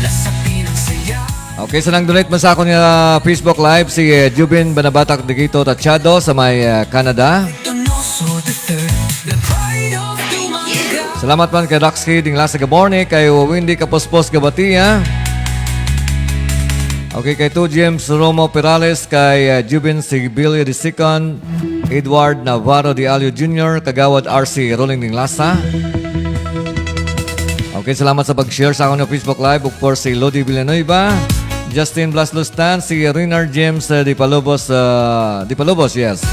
Lasapin ang saya. Okay, so nag-donate man sa akon nga Facebook Live si, eh, Jubin Banabatak Digito Tachado sa may, eh, Canada. Donoso the third, the pride of Dumangas. Salamat man kay Daxi Dinglas Gaborne, kay Wendy Kapuspos Gabatia. Okay, kay two James Romo Perales, kay, eh, Jubin Sibilio the second, Edward Navarro de Alio Junior, Kagawad R C Rolling Dinglasa. Okay, salamat sa pag-share sa akon nga Facebook Live. Of course, si Lodi Villanueva, Justin Blaslustan, si Reynard James, eh, Di Palubos, ah, Di Palubos, yes.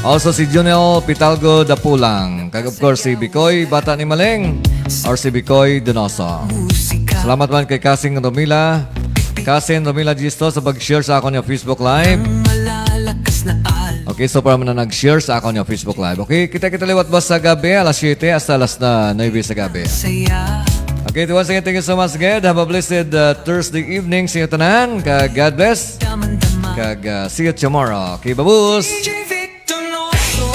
Also, si Junel Pitalgo Dapulang. Kag, of course, si Bicoy, Bata ni Maleng, or si Bicoy Donoso. Salamat man kay Kasing Romila. Kasin Romila Gisto sa pag-share sa akon nga Facebook Live. Okay, so para man na nag-share sa akon nga Facebook Live. Okay, kita-kita liwat ba sa gabi, alas siyete hasta alas na nuebe sa gabi. Okay, once again, thank you so much, Ged. Have a blessed, uh, Thursday evening sa inyo tanan. Kag God bless. Kag, uh, see you tomorrow. Okay, babus! Donoso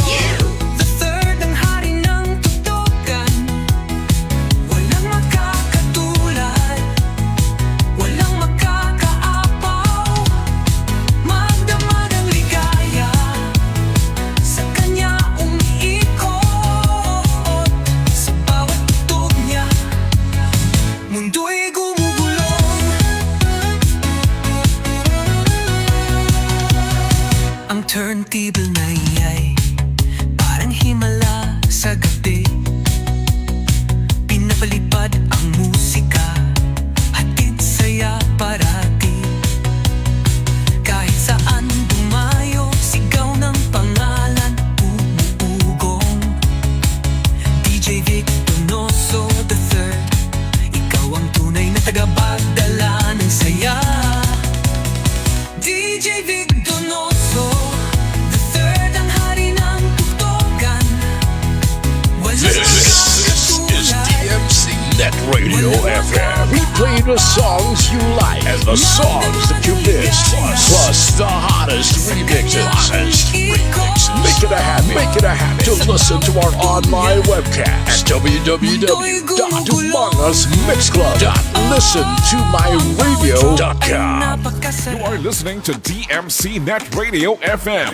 the third, ang hari ng tuktukan. Walang makakatulad, walang makakaapaw. Magdamag ang ligaya, sa kanya umiikot. Sa bawat tugtog niya, mundo'y gumugulong. Ang turntable na iya'y parang himala sa gabi. Pinapalipad ang musika, hatid saya parati. Kahit saan dumayo, sigaw ng pangalan, umuugong. D J Vic Donoso the third, ikaw ang tunay na tagapagdala ng saya. D J Vic Donoso the third, ang hari ng tuktukan. Walang This is makakatulad. D M C Net Radio F M. We play the songs you like and the songs that you miss, plus the hottest remixes. Make it a habit. Make it a habit to listen to our online webcast at w w w dot dumangas mix club dot listen to my radio dot com. You are listening to D M C Net Radio F M,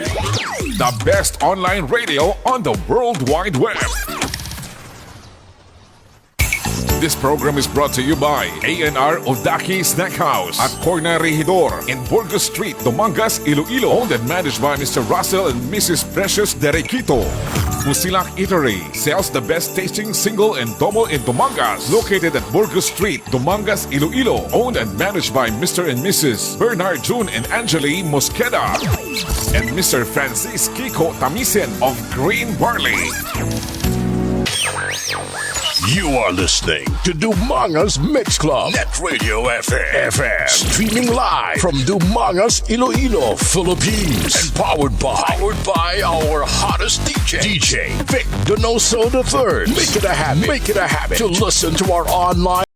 the best online radio on the World Wide Web. This program is brought to you by A and R Odaki Snack House at Corner Regidor in Burgos Street, Dumangas, Iloilo. Owned and managed by Mister Russell and Missus Precious Derequito. Busilak Eatery sells the best tasting single and double in Dumangas. Located at Burgos Street, Dumangas, Iloilo. Owned and managed by Mister and Missus Bernard June and Angeli Mosqueda and Mister Francis Kiko Tamisen of Green Barley. You are listening to Dumanga's Mix Club, Net Radio F M, F M, streaming live from Dumanga's, Iloilo, Philippines, and powered by, powered by our hottest D J, D J Vic Donoso the third. Make it a habit, make it a habit to listen to our online